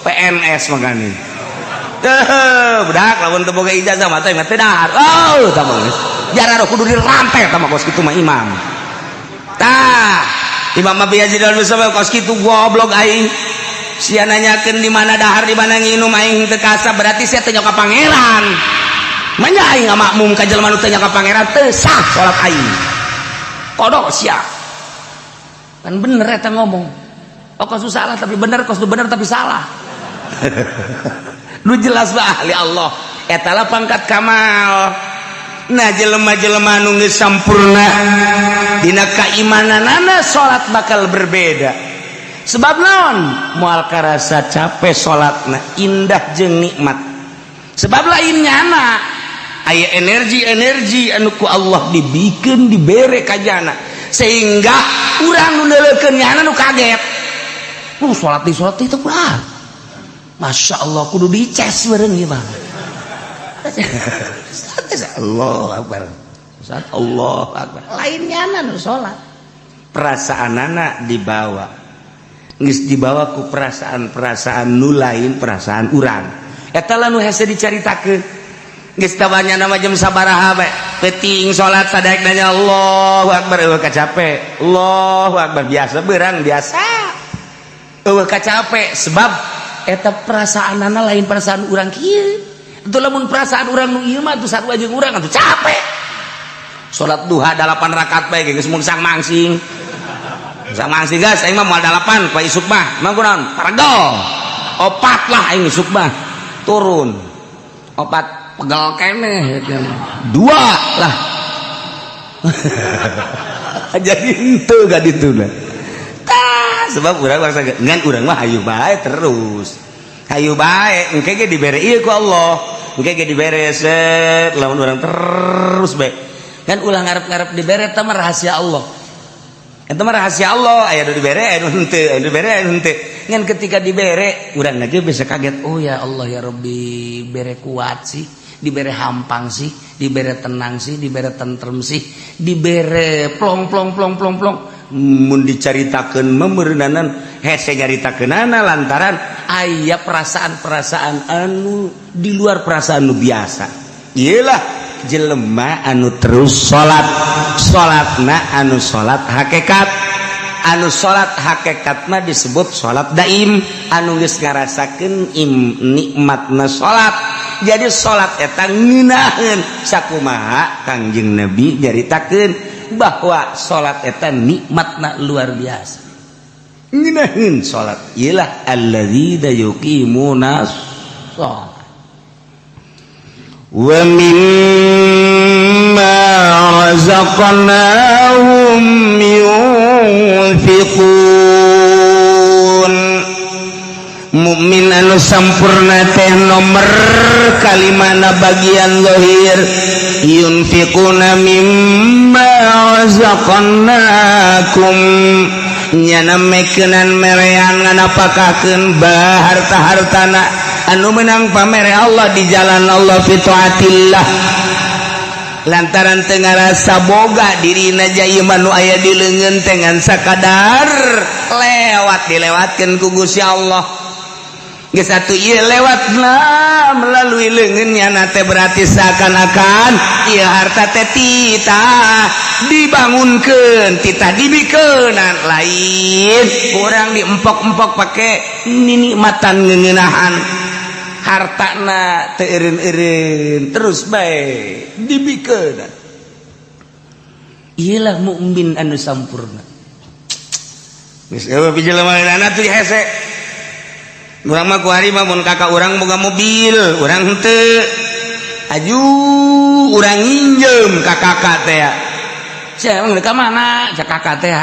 PNS makanya. Budak lamun teu boga ijazah mah teh teu dahar. Oh, tah mah jarang kudu dirantai tah mah kos kitu mah imam. Tah, Imam Abi Yazid al-Bustami kos kitu, goblok aing. Sia nanyakeun di mana dahar, di mana nginum, aing teu kasab, berarti sia teu nyaho ka pangeran. Manya aing ngamakmum ka jelema nu teu nyaho ka pangeran, teu sah salat aing. Qadha sia. Kan bener eta ngomong. Oh, kos salah tapi bener, kos bener tapi salah. Nu jelas mah ahli Allah eta lah pangkat kamal. Nah, jelema-jelema nu geus sampurna dina kaimananana, salat bakal berbeda. Sebab naon? Moal karasa capek salatna, indah jeung nikmat. Sebab lain nyana aya energi-energi anu ku Allah dibikeun, dibere ka jana, sehingga urang nu neuleukeun nyana nu kaget. Salat di salat itu kurang. Masya Allah, kudu dices bareng ieu mah. Allah Akbar. Allah Akbar. Lain nyana nu salat. Perasaanana dibawa. Geus dibawa ku perasaan-perasaan nu lain perasaan urang. Eta lah nu hese dicaritakeun. Geus tabanya nama jam sabaraha bae. Peuting salat sadaek nanya Allahu Akbar, eueuh kacape. Allahu Akbar, biasa beurang biasa. Eueuh kacape sebab eta perasaanana lain perasaan urang kieu. Itu lamun perasaan urang nu ieu mah atuh sarua jeung urang atuh capek. Salat duha 8 rakaat bae geus mungsang mangsing. Mungsang mangsing geus aing mah moal 8 poe isuk mah. Emang kunaon? Paregel. Opat lah aing isuk mah. Turun. Opat pegel keneh. Dua lah. Jadi henteu ka ditu lah. Tah, sebab urang bangsa ngan urang mah hayu bae terus. Hayu bae engke ge dibere ieu ku Allah. Engke ge dibere set lamun urang terus bae. Kan ulah ngarep-ngarep dibere, eta mah rahasia Allah. Eta mah rahasia Allah, aya nu dibere, aya nu henteu, aya nu dibere, aya nu henteu. Ngan ketika dibere, urang aja bisa kaget, oh ya Allah ya Rabbi, bere kuat sih, dibere hampang sih, dibere tenang sih, dibere tentrem sih, dibere plong plong plong plong plong. Mun dicaritakeun meureunanan hese nyaritakeunana lantaran aya perasaan-perasaan anu di luar perasaan nu biasa. Iyalah jelema anu terus salat, salatna anu salat hakikat, anu salat hakikat mah disebut salat daim, anu geus ngarasakeun nikmatna salat. Jadi salat eta ngeunaheun sakumaha Kangjeng Nabi nyaritakeun bahwa salat eta nikmatna luar biasa. Ngeunaheun salat iyalah alladzina yuqimuna shalat wa mimma razaqnahum yunfiqun. Mukmin anu sampurna teh nomor kalimana bagian zahir, yunfiquna mimma razaqnakum, nyana mekeunan merean nganapakakeun harta-hartana anu menang pamere Allah di jalan Allah, fi taatillah, lantaran teu ngarasa boga dirina jai nu aya di leungeun teh ngan sakadar lewat, dilewatkeun ku Gusti Allah. Geus atuh ieu lewat lah melalui leungeunnya nate, berarti seakan-akan ieu harta teh titah dibangunkeun, titah dibikeunan, lain kurang diempok-empok pake ninikmatan ngeuneunahan hartana teu eureun-eureun, terus bae dibikeunan. Iyalah mukmin anu sampurna. Geus eueuh jelema tuh hese. Urang mah kuari mah mun kakak urang boga mobil, urang henteu. Aju urang nginjem ka kakak teh. Sia emang ka mana? Cak kakak teh.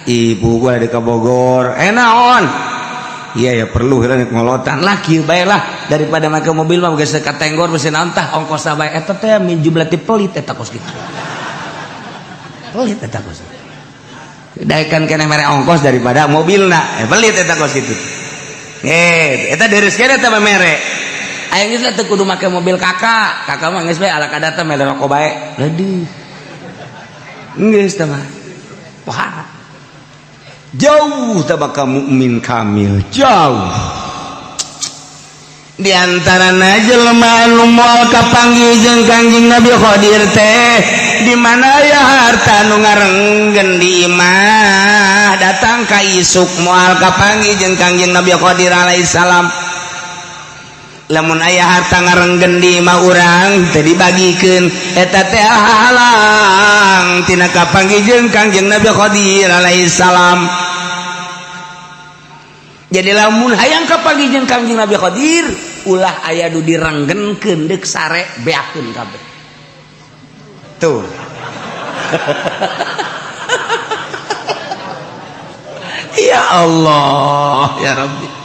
Ibu gua di ka Bogor. Eh naon? Iya ya perlu heula ngolotan lah kieu bae lah daripada make mobil mah geus ka tenggor beusi naon tah ongkos bae eta teh min jumlah ti pelit eta kos kitu. Pelit eta kos. Daekan keneh mere ongkos daripada mobilna. Pelit eta kos kitu. Eta deres keneh eta mere. Aya geus teu kudu make mobil kakak. Kakak mah geus bae ala kadata mere rokok bae. Leudeung. Geus tah mah. Pohara. Jauh tabaka mukmin kamil, jauh. Di antarana jelema anu moal kapanggih jeung Kangjeng Nabi Khadir teh di mana ya harta nu ngarenggen di imah datang ka isuk moal kapanggih jeung Kangjeng Nabi Khadir alaihi salam. Lamun aya harta ngarenggen di imah urang teu dibagikeun eta teh halang tina kapanggih jeung Kangjeng Nabi Khadir alaihi salam. Jadi lamun hayang kapanggih jeung Kangjeng Nabi Khadir ulah aya nu direnggenkeun deuk sare beakeun kabeh. Tuh. Ya Allah, ya Rabbi.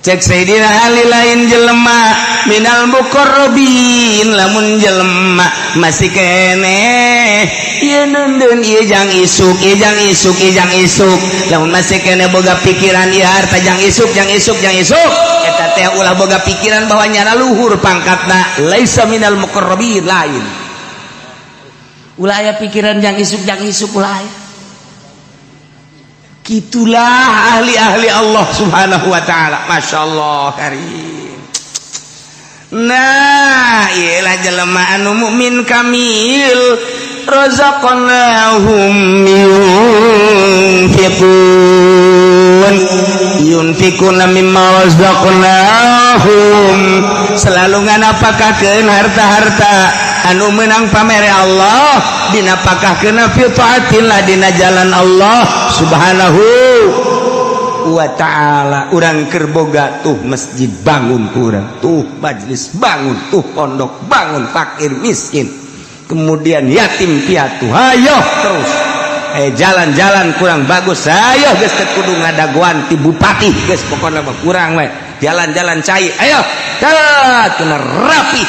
Cek Sayyidina Ali lain jelema minal muqarrabin lamun jelema masih keneh ieu neundeun ieu jang isuk ieu jang isuk ieu jang isuk lamun masih keneh boga pikiran ieu harta jang isuk jang isuk jang isuk eta teh ulah boga pikiran bahwa nyana luhur pangkatna laisa minal muqarrabin lain ulah aya pikiran jang isuk ulah aya. Gitulah ahli-ahli Allah subhanahu wa ta'ala. Masya Allah karim. Nah iyalah jelema anu mukmin kamil razaqnahum yunfiqun yunfiquna mimma razaqnahum selalu nganapakakeun harta-harta anu menang pamere Allah dinapakahkeun fi taatillah dina jalan Allah subhanahu wa ta'ala. Urang keur boga tuh masjid bangun kurang tuh majlis bangun tuh pondok bangun fakir miskin kemudian yatim piatu ayo terus jalan-jalan kurang bagus ayo geus teu kudu ngadagoan ti bupati geus pokona mah kurang we jalan-jalan cai ayo kena rapi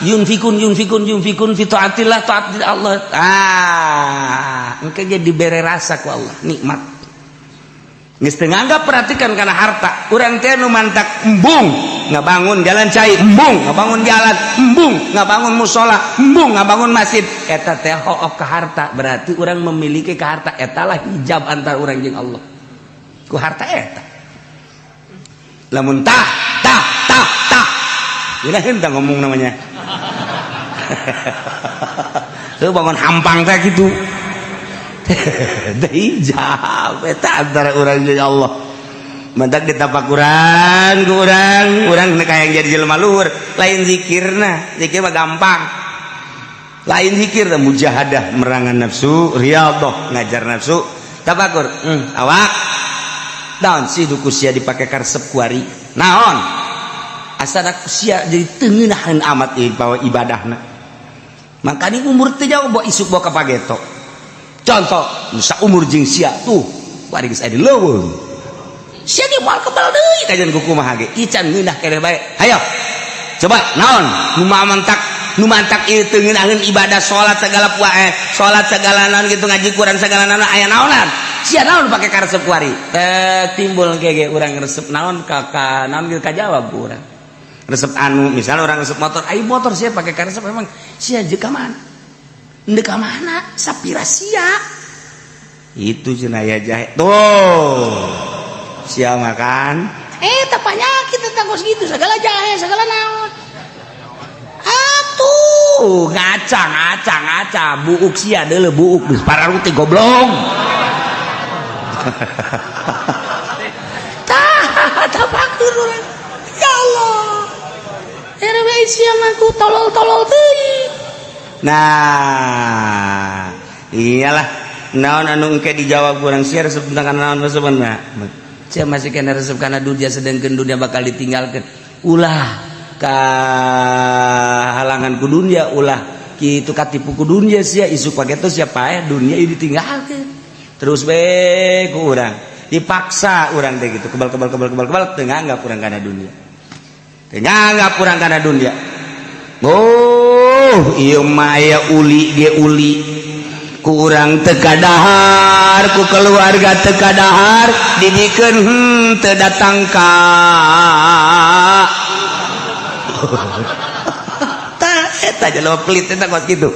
yunfikun yunfikun yunfikun fi taatillah taat Allah. Ah engke ge dibere rasa ku Allah nikmat geus teu nganggap perhatikan kana harta urang teh nu mantak embung ngabangun jalan cai embung ngabangun jalan embung ngabangun musala embung ngabangun masjid eta teh hook ka harta berarti urang memiliki ka harta eta lah hijab antara urang jeung Allah ku harta eta lamun tah tah tah tah geuna henteu ngomong namanya. Tuh bangun hampang teh gitu. Hijab eta antara urang jeung Allah. Mantak ditapakuran ku urang, urang hayang jadi jelema luhur, lain zikirna, zikir mah gampang. Lain zikir teh mujahadah merangan nafsu, riyadhah ngajar nafsu, tapakur. Awak. Naon sih duku sia dipake karesep kuari? Naon? Asana sia jadi teu ngeunaheun amat ieu ibadahna. Makanya umur teu jauh bawa isuk bawa ka pageto. Contoh, nusa umur jeung sia tuh, bari geus aya di leuweung. Sia ge moal kebal deui kajian ku kumaha ge. Ican ngeunah keneh bae. Hayo. Coba naon nu mantak ieu teu ngeunaheun ibadah salat segala poe, salat segala naon gitu ngaji Quran segala naon aya naonan. Sia naon pake karesep kuari? Timbul ge urang resep naon ka naon ge kajawab ku urang. Resep anu misalnya orang resep motor, ayo motor sia pake karesep memang sia jeung ka mana? Ndek ka mana? Sapira sia. Itu cenah aya jahe. Tuh. Sia makan. Tah penyakit tentang kos gitu segala jahe, segala naon. Atuh, ngaca ngaca ngaca buuk sia deuleu buuk geus pararuti goblok. Tah, tapakur urang. Ya Allah. Era bae sia mah ku tolol-tolol teuing. Nah, iyalah naon anu engke dijawab kurang sia resep tentang naon resepna. Sia masih kena resep kana dunia sedangkan dunia bakal ditinggalkan. Ulah ka halangan ku dunia, ulah kitu katipu ku dunia sia isuk pageto sia paeh dunia ieu ditinggalkeun. Terus we ku urang dipaksa urang teh gitu kebal kebal kebal kebal kebal teu nganggap urang kana dunia. Teu nganggap urang kana dunia. Oh, ieu mah aya uli ge uli. Ku urang teu kadahar, ku keluarga teu kadahar, dibikeun teu datang ka. Tah eta jelema pelit eta kos kitu.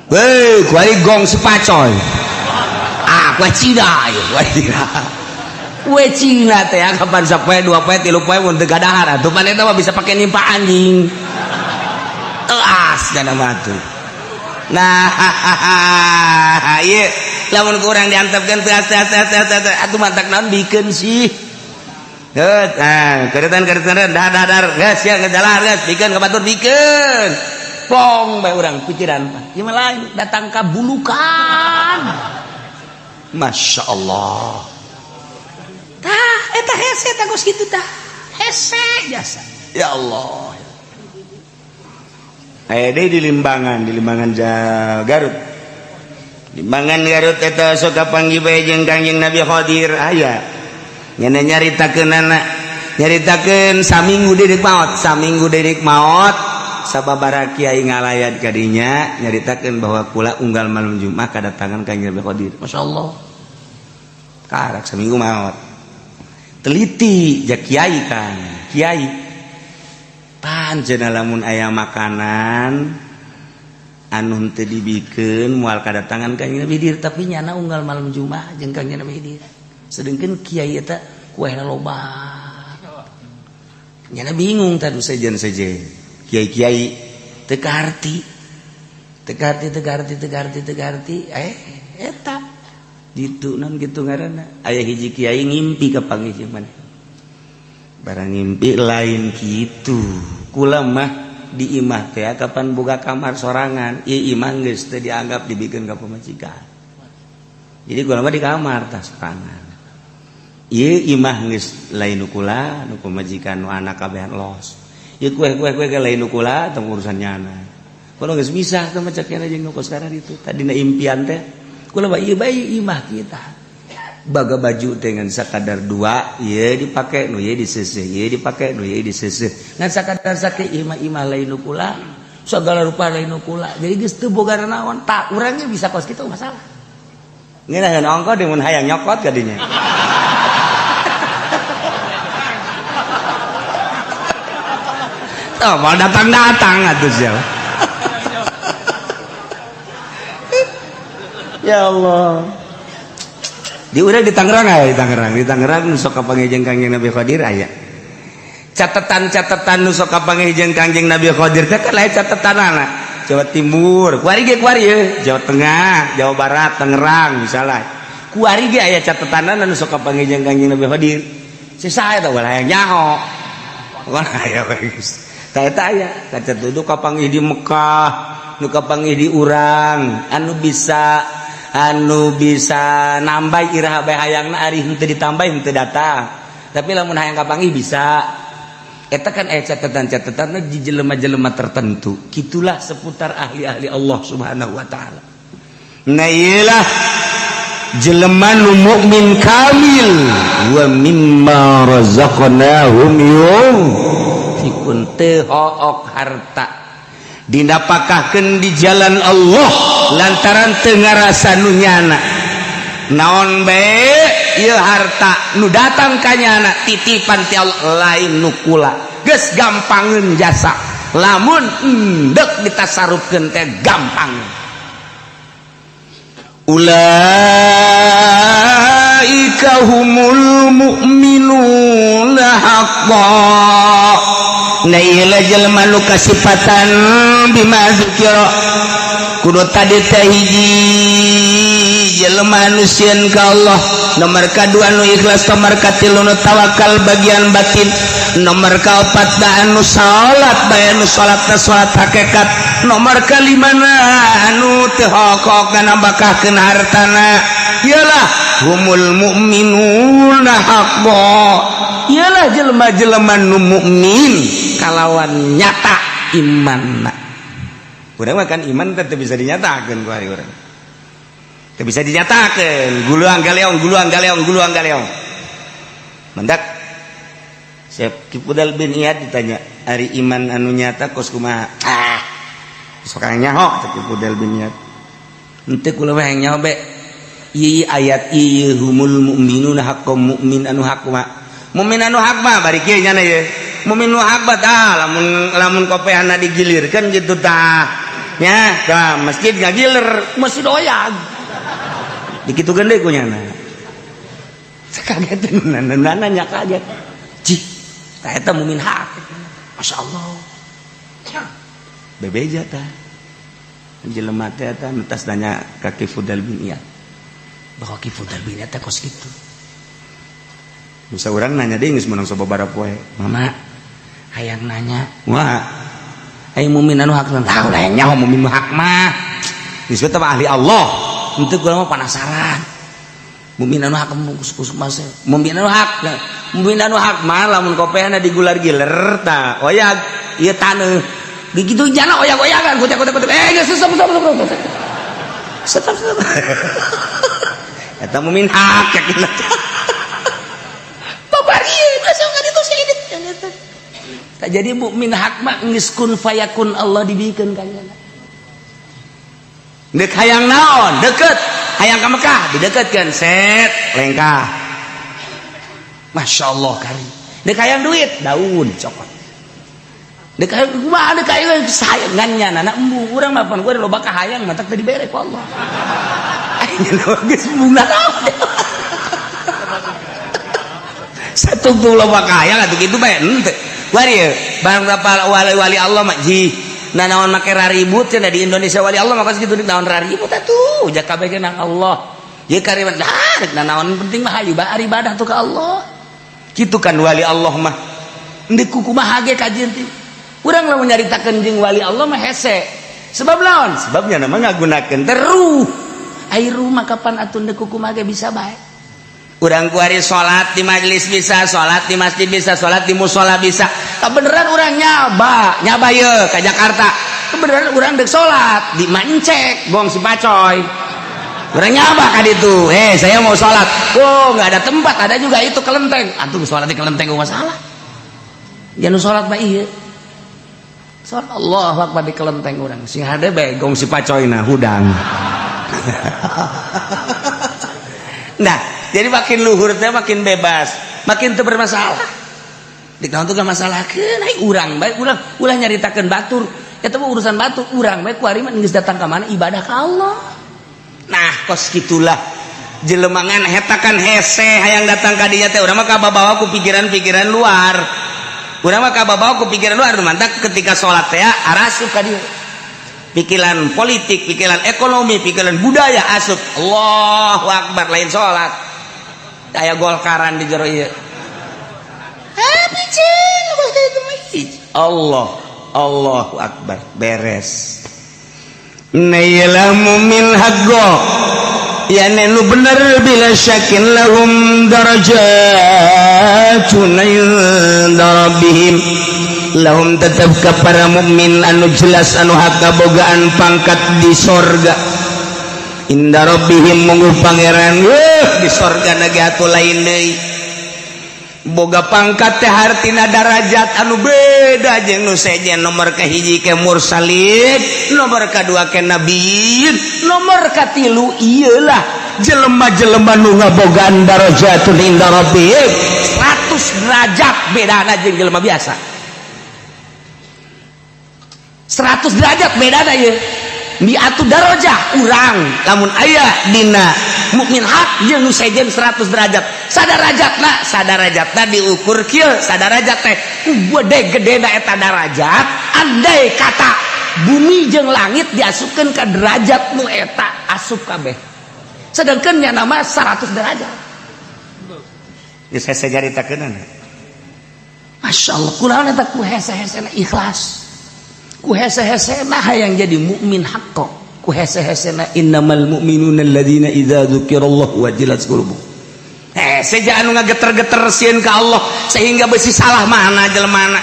Hei, kuari gong si pacoy. Ah, kue Cina ieu, kue Cina. Kue Cina teh kapan sapoe dua poe tilu poe mun teu kadahar atuh pan eta mah bisa pake nimpa anjing. Teas dana mah tuh. Nah, ieu lamun kurang diantepkeun teas teas teas teas atuh mantak naon bikeun sih. Geus, nah, keretan-keretan dah dah dah geus sia ngejalan geus bikeun ka batur bikeun. Plong bae urang pikiran. Ieu mah lain datang ka bulukan. Masya Allah. Tah, eta hese tah geus kitu tah. Hese jasa. Ya Allah. Aya deui di Limbangan Garut. Limbangan Garut eta sok kapanggih bae jeung Kangjeng Nabi Khadir aya. Nyana nyaritakeunana, nyaritakeun saminggu deui maot, saminggu deui maot sababaraha kiai ngalayat ka dinya nyaritakeun bahwa kula unggal malam Jumat kadatangan Kangjeng Nabi Khadir. Masyaallah. Karak saminggu maot. Teliti ja kiai kan, kiai. Pancen lamun aya makanan anu teu dibikeun moal kadatangan Kangjeng Nabi Khidir, tapi nyana unggal malam Jumat jeung Kangjeng Nabi Khidir. Sedengkeun kiai eta kuehna loba. Nyana bingung tadu sejen-sejen. Kiai-kiai teu kaharti. Teu kaharti teu kaharti teu kaharti teu kaharti eta ditu naon kitu ngaranna. Aya hiji kiai ngimpi ka panggih jeung maneh. Barang ngimpi lain kitu. Kula mah di imah teh kapan boga kamar sorangan, ieu imah geus teu dianggap dibikeun ka pamajikan. Jadi kula mah di kamar tah sorangan. Ieu imah geus lain nu kula, nu pamajikan nu anak kabehan los. Ieu kue-kue-kue ge lain nu kula tong urusan nyana. Kula geus misah teh mah cek nyana jeung nu kos sekarang itu. Tadina impian teh kula mah ieu bae imah kita. Baga baju dengan sakadar dua, ieu dipake nu ieu diseuseuh, ieu dipake nu ieu diseuseuh. Ngan sakadar sake imah-imah lain nu kula, sagala rupa lain nu kula. Jadi geus teu boga naon, tak urangnya bisa kos kitu masalah. Ngeunaheun ongko deui mun hayang nyokot ka dinya. Oh, mau datang-datang atuh sia. Ya Allah. Di urang di Tangerang aya, di Tangerang, di Tangerang nu sok kapanggih jeung Kangjeng Nabi Khadir aya. Catatan-catatan nu sok kapanggih jeung Kangjeng Nabi Khadir teh kan lain catatanana. Jawa Timur, kuari ge kuari ye, Jawa Tengah, Jawa Barat, Tangerang misalnya. Kuari ge aya catatanana nu sok kapanggih jeung Kangjeng Nabi Khadir. Sisa eta ulah hayang nyaho. Bukan aya geus. Tah eta aya, kaca tuh kapanggih di Mekah, nu kapanggih di urang, anu bisa nambah iraha bae hayangna ari henteu ditambah henteu datang. Tapi lamun hayang kapanggih bisa. Eta kan aya catatan-catatanna di jelema-jelema tertentu. Kitulah seputar ahli-ahli Allah Subhanahu wa taala. Nah iyalah jelema nu mukmin kamil wa mimma razaqnahum yunfikun teu hook harta dinapakahkeun di jalan Allah lantaran teu ngarasa nu nyana. Naon bae ieu harta nu datang ka nyana titipan ti Allah lain nu kula. Geus gampangeun jasa lamun endek ditasarufkeun teh gampang. Ulaika humul mu'minuna haqqan. Nah ieu jelema nu kasipatan bima dzukira kudu tadi teh hiji Hiji jelema anu sieun ka Allah, nomor kadua anu ikhlas, nomor katilu nu tawakal bagian batin, nomor kaopat anu salat bae, anu salatna salat hakikat, nomor kalimana anu teu hokok nambahkeun hartana. Iyalah humul mu'minuna haqqo, iyalah jelema-jelema nu mukmin kalawan nyata imanna. Urang mah kan iman teh bisa dinyatakeun ku hari urang. Teu bisa dinyatakeun, guluang galeong, guluang galeong, guluang galeong. Mendak Syekh Fudhail bin Iyad ditanya, ari iman anu nyata kos kumaha? Ah, sok nyaho cek Fudhail bin Iyad. Henteu, kula mah hayang nyaho be. Ieu ayat ieu, humul mu'minuna haqqo, mukmin anu hak mah. Mukmin anu hak mah bari kieu nyana ye. Mukmin nu hak mah tah lamun lamun kopehana digilirkeun gitu tah. Nya, tah masjid ngagiler, masjid oyag. Dikitukeun deui ku nyana. Kaget nanya kaget. Cih, tah eta mukmin hak. Masya Allah. Bebeja tah. Jelema teh eta nu tas nanya ka Ki Fudhail bin Iyad. Bahwa Ki Fudhail bin Iyad teh kos kitu. Bisa urang nanya deui geus meunang sababaraha poe. Mama hayang nanya. Wah, Ayo mukmin anu hak tah ulah hayang nyaho mukmin nu hak mah. Geus teh ahli Allah. Henteu, kula mah penasaran. Mukmin anu hak kus mas Mukmin anu hak. Mukmin anu hak mah lamun kopehna digular-giler tah oyag ieu taneuh. Begitu jana oyag-oyagan kutek kutek kutek, eh geus, stop, stop, stop, stop, stop, stop. Eta mukmin hak yakin. Babari ieu nggak itu sih ini. Tak jadi mukmin hak mah geus kun fayakun, Allah dibikeun ka nyana. Dek hayang naon deket, hayang ka Mekah dideketkeun, set lengkah. Masya Allah kari. Dek hayang duit, daun cokot. Dek hayang kumaha, dek hayang sayang ngan nyana na embung. Urang mah pan gua loba kahayang matak teu dibere ku Allah. Aing geus embung naon. Satu tuh loba kahayang atuh kitu bae henteu. Wari barang wali-wali Allah mah ji. Nah, naon make raribut cenah di Indonesia wali Allah mah kitu, naon raribut atuh, jak kabeh nang Allah. Ieu karimat nah, rek naon, penting mah hayu bae ibadah tuh ke Allah. Kitu kan wali Allah mah. Endek kumaha ge kajian teh. Urang lamun nyaritakeun jeung wali Allah mah hese. Sebab naon? Sebabnya nama ngagunakeun teruh. Ai ruh mah kapan atuh ndek kumaha ge bisa bae. Urang kuari salat di majelis bisa, salat di masjid bisa, salat di musola bisa. Kebenaran urang nyaba, nyaba ye ke Jakarta. Kebenaran urang dek salat di Mancek, gong si pacoy. Urang nyaba ka ditu. Eh, saya mau salat. Oh, nggak ada tempat, ada juga itu kelenteng. Atuh salat di kelenteng gua masalah. Ya nu salat mah ieu. Salat Allahu Akbar di kelenteng urang. Sing hade bae gong si pacoy na hudang. Nah, jadi makin luhur teh makin bebas, makin teu bermasalah. Di naon tuh gak masalahkeun, ai urang bae urang ulah nyaritakeun batur. Eta mah urusan batur, urang bae kuari mah geus datang ka mana ibadah ka Allah. Nah, kos gitulah jelemangan heta kan hese hayang datang ka dinya teh. Urang mah kababawa ku pikiran-pikiran luar. Urang mah kababawa ku pikiran luar, mantak ketika salat teh arasup ka dieu. Pikiran politik, pikiran ekonomi, pikiran budaya asup. Allahu Akbar lain salat. Aya golkaran di jero ieu. Allah, Allahu Akbar, beres. Nailah mumin haqqo ya nu bener bila syakin lahum darajatun inda rabbihim, lahum tetap ke para mukmin anu jelas anu hak kabogaan pangkat di sorga, inda rabbihim munggu pangeran. Wah, di sorga nage atuh lain deui boga pangkat teh, hartina darajat anu beda jeung nu sejen. Nomor kahiji ke mursalin, nomor kadua ke nabiyin, nomor katilu iyalah jelema-jelema nu ngabogaan darajatun inda rabbihim. 100 derajat bedana jeung jelema biasa, 100 derajat bedana ieu mi'atu darajah urang lamun aya dina mukmin hak jeung nu sejen 100 derajat. Sadarajatna, sadarajatna diukur kieu, sadarajat teh ku gede gedena eta darajat, andai kata bumi jeung langit diasupkeun ka derajat nu eta asup kabeh. Sedangkan nya nama 100 derajat. Geus hese nyaritakeunana. Masya Allah, kunaon eta? Ku hese-hesena ikhlas. Ku hese-hesena hayang jadi mukmin haqqo. Ku hese-hesena innamal mu'minuna alladzina idza dzukirallahu wajilat qulubuhum. Hese anu ngageter-geter sieun ka Allah sehingga besi salah mana jelema.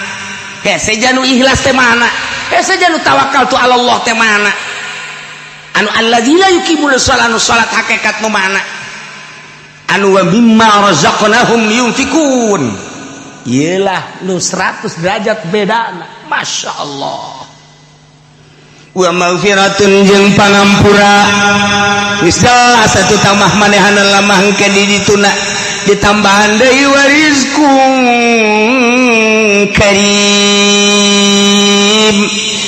Hese anu ikhlas teh mana? Hese anu tawakal tu Allah teh mana? Anu alladzina yuqimuna shalat, anu salat hakikat nu mana? Anu wa mimma razaqnahum yunfikun. Iyalah nu 100 derajat bedana. Masya Allah. Wa maghfiratun jeung pangampura. Geus jelas atuh tambah manehana lamah engke di dituna ditambahan deui wa rizqun karim.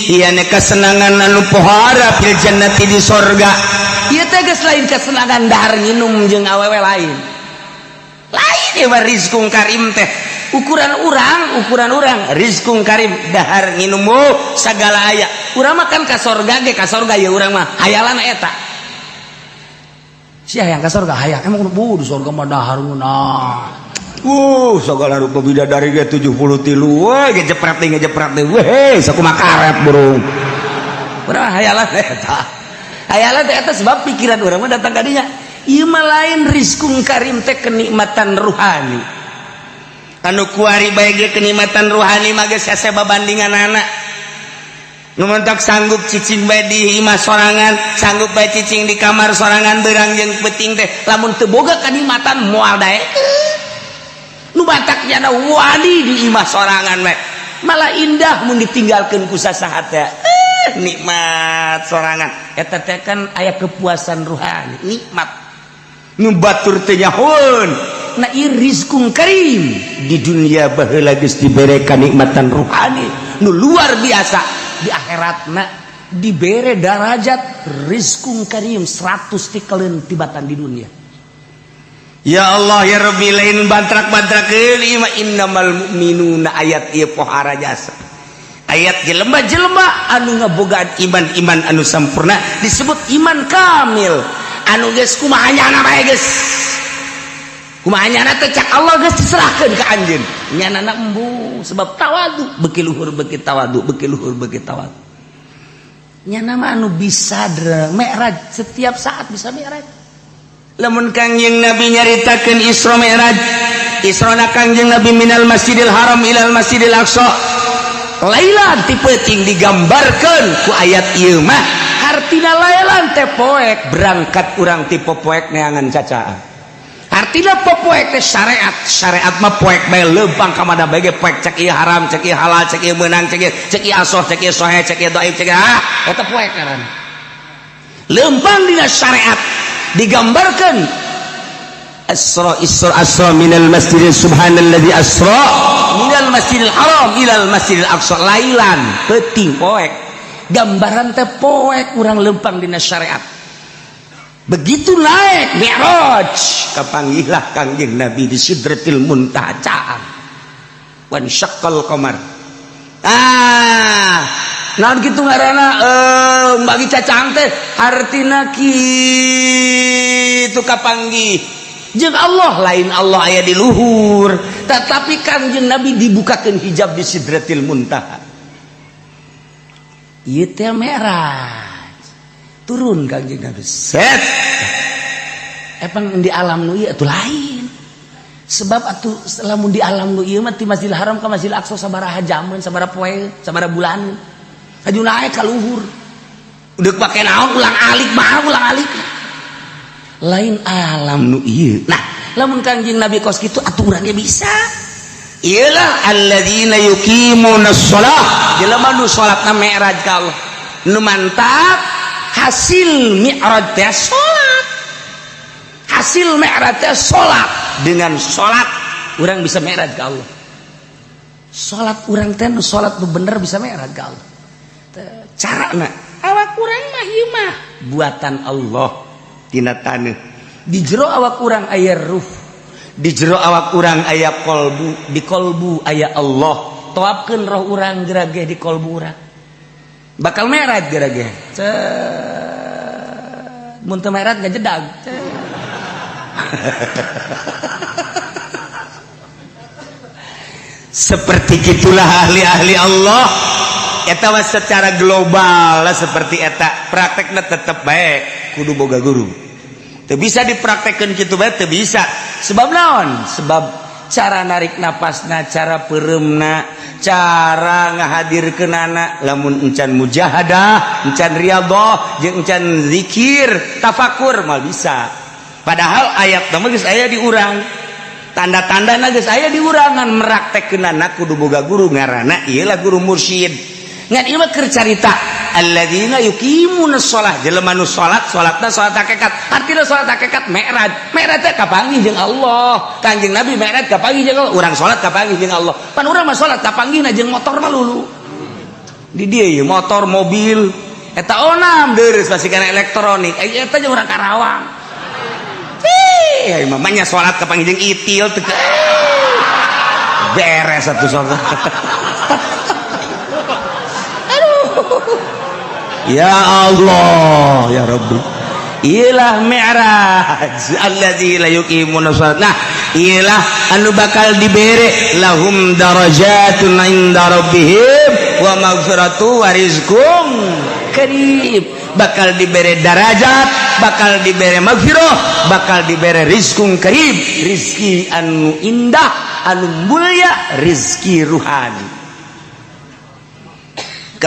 Ieu kesenangan anu pohara fil jannati di sorga. Ieu teh geus lain kesenangan dahar nginum jeung awewe, lain lain ieu mah. Rizqun karim teh ukuran urang rizqun karim dahar nginum, oh, sagala aya. Urang mah kan ka sorga ge, ka sorga ya urang mah hayalan eta sia yang ka sorga hayang emang bu di sorga mah dahar ngeunah. Segala rupa bidadari ge 73. Wah, ngejepret deui, ngejepret deui. Weh, sakumaha karet burung. Urang hayalan eta. Hayalan teh eta sebab pikiran urang mah datang ka dinya. Ieu mah lain, rizqun karim teh kenikmatan ruhani. Anu kuari bae ge kenikmatan ruhani mah geus hese babandinganana. Nu mentok sanggup cicing bae di imah sorangan, sanggup bae cicing di kamar sorangan beurang jeung peuting teh lamun teu boga kenikmatan moal daekeun. Nu batak nyana wani di imah sorangan we. Malah indah mun ditinggalkeun ku sasaha teh. Nikmat sorangan. Eta teh kan aya kepuasan ruhani, nikmat. Nu batur teh nyahoeun. Nah, ieu rizqun karim. Di dunia baheula geus dibere kanikmatan ruhani nu luar biasa, di akhiratna dibere darajat rizqun karim 100 tikeleun tibatan di dunia. Ya Allah ya Rabbi, lain bantrak-bantrakeun ieu mah. Innamal mu'minuna, ayat ieu pohara jasa, ayat jelema-jelema anu ngabogaan iman-iman anu sampurna disebut iman kamil, anu geus kumaha nyana bae, geus kumaha nyana teh cak Allah geus diserahkeun ka anjeun, nyanana embung sebab tawadu, beki luhur beki tawadu, beki luhur beki tawadu. Nyana mah anu bisa mi'raj, setiap saat bisa mi'raj. Lamun Kangjeng Nabi nyaritakeun Isra Mi'raj, Isra na Kangjeng Nabi minal Masjidil Haram ilal Masjidil Aqsa lailan, ti peuting, digambarkeun ku ayat ieu mah. Hartina lailan teh poek. Berangkat urang ti poek neangan cacaan. Artina poek teh syariat. Syariat mah poek bae, leumpang ka mana bae ge poek. Cek ieu haram, cek ieu halal, cek ieu meunang, cek ieu, cek ieu asoh, cek ieu sohe, cek ieu dhaif, cek ieu ah eta poek ngaranna leumpang dina syariat. Digambarkan Asra, Isra, Asra minal Masjidil, subhanalladzi asra minal Masjidil Haram ilal Masjidil Aqsa lailan, peuting, poek. Gambaran teh poek urang lempang dina syariat. Begitu naik Mi'raj, kapanggihlah Kangjeng Nabi di Sidratil Muntaha, caang, wan syaqqal qamar. Ah, naon kitu ngaranna, bagi cacang teh hartina kitu kapanggih jeung Allah. Lain Allah aya di luhur, tetapi Kangjeng Nabi dibukakan hijab di Sidratil Muntaha. Ieu teh Mi'raj. Turun Kangjeng Nabi, set. Emang di alam nu ieu atuh lain, sebab atuh lamun di alam nu ieu mah ti Masjidil Haram ka Masjidil Aqsa sabaraha jaman, sabaraha poe, sabaraha bulan, aju naik ka luhur. Udah pake naon ulang alik mah ulang alik. Lain alam nu ieu. Nah, lamun Kangjeng Nabi kos kitu atuh urang ge bisa. Iyalah alladzina yuqimuna shalah, jelema nu salatna mi'raj ka Allah. Nu mantap hasil mi'raj teh salat, hasil mi'raj teh salat. Dengan salat urang bisa mi'raj ka Allah. Salat urang teh nu salat nu bener bisa mi'raj ka Allah. Carana awak urang mah ieu mah buatan Allah tina taneuh. Di jero awak urang aya ruh. Di jero awak urang aya kolbu. Di kolbu aya Allah. Toapkeun roh urang gerage di kolbu urang, bakal mi'raj gerage. Mun teu mi'raj ngajedag. Seperti gitulah ahli-ahli Allah eta mah secara global lah. Seperti eta praktekna tetep baik kudu boga guru. Teu bisa dipraktekkeun kitu bae, teu bisa. Sebab naon? Sebab cara narik napasna, cara peureumna, cara ngahadirkeunana, lamun encan mujahadah, encan riyadhah, jeung encan zikir tafakur, mal bisa. Padahal ayat mah geus aya di urang, tanda-tanda geus aya di urangan. Meraktekkeunana kudu boga guru, ngaranna ieu lah guru mursyid. Ngan ieu mah keur carita alladzina yuqimuna shalah, jelema nu salat, salatna salat hakikat. Artina salat hakikat mi'raj. Mi'raj teh kapanggih jeung Allah. Kanjeng Nabi mi'raj kapanggih jeung Allah, urang salat kapanggih jeung Allah. Pan urang mah salat kapanggihna jeung motor mah lulu di dieu ieu, motor, mobil eta onam deures pasti kana elektronik. Eta jeung urang Karawang. Ih, mamanya salat kapanggih jeung itil teu beres satu salat. Aduh, ya Allah, ya Rabbi. Ilah mi'raj allazi la yuqimuna shalat. Nah, ilah anu bakal dibere lahum darajatun inda rabbihim wa maghfiratu wa rizqum karim. Bakal dibere darajat, bakal dibere maghfirah, bakal dibere rizqum karim, rizki anu indah, anu mulia, rizki ruhani.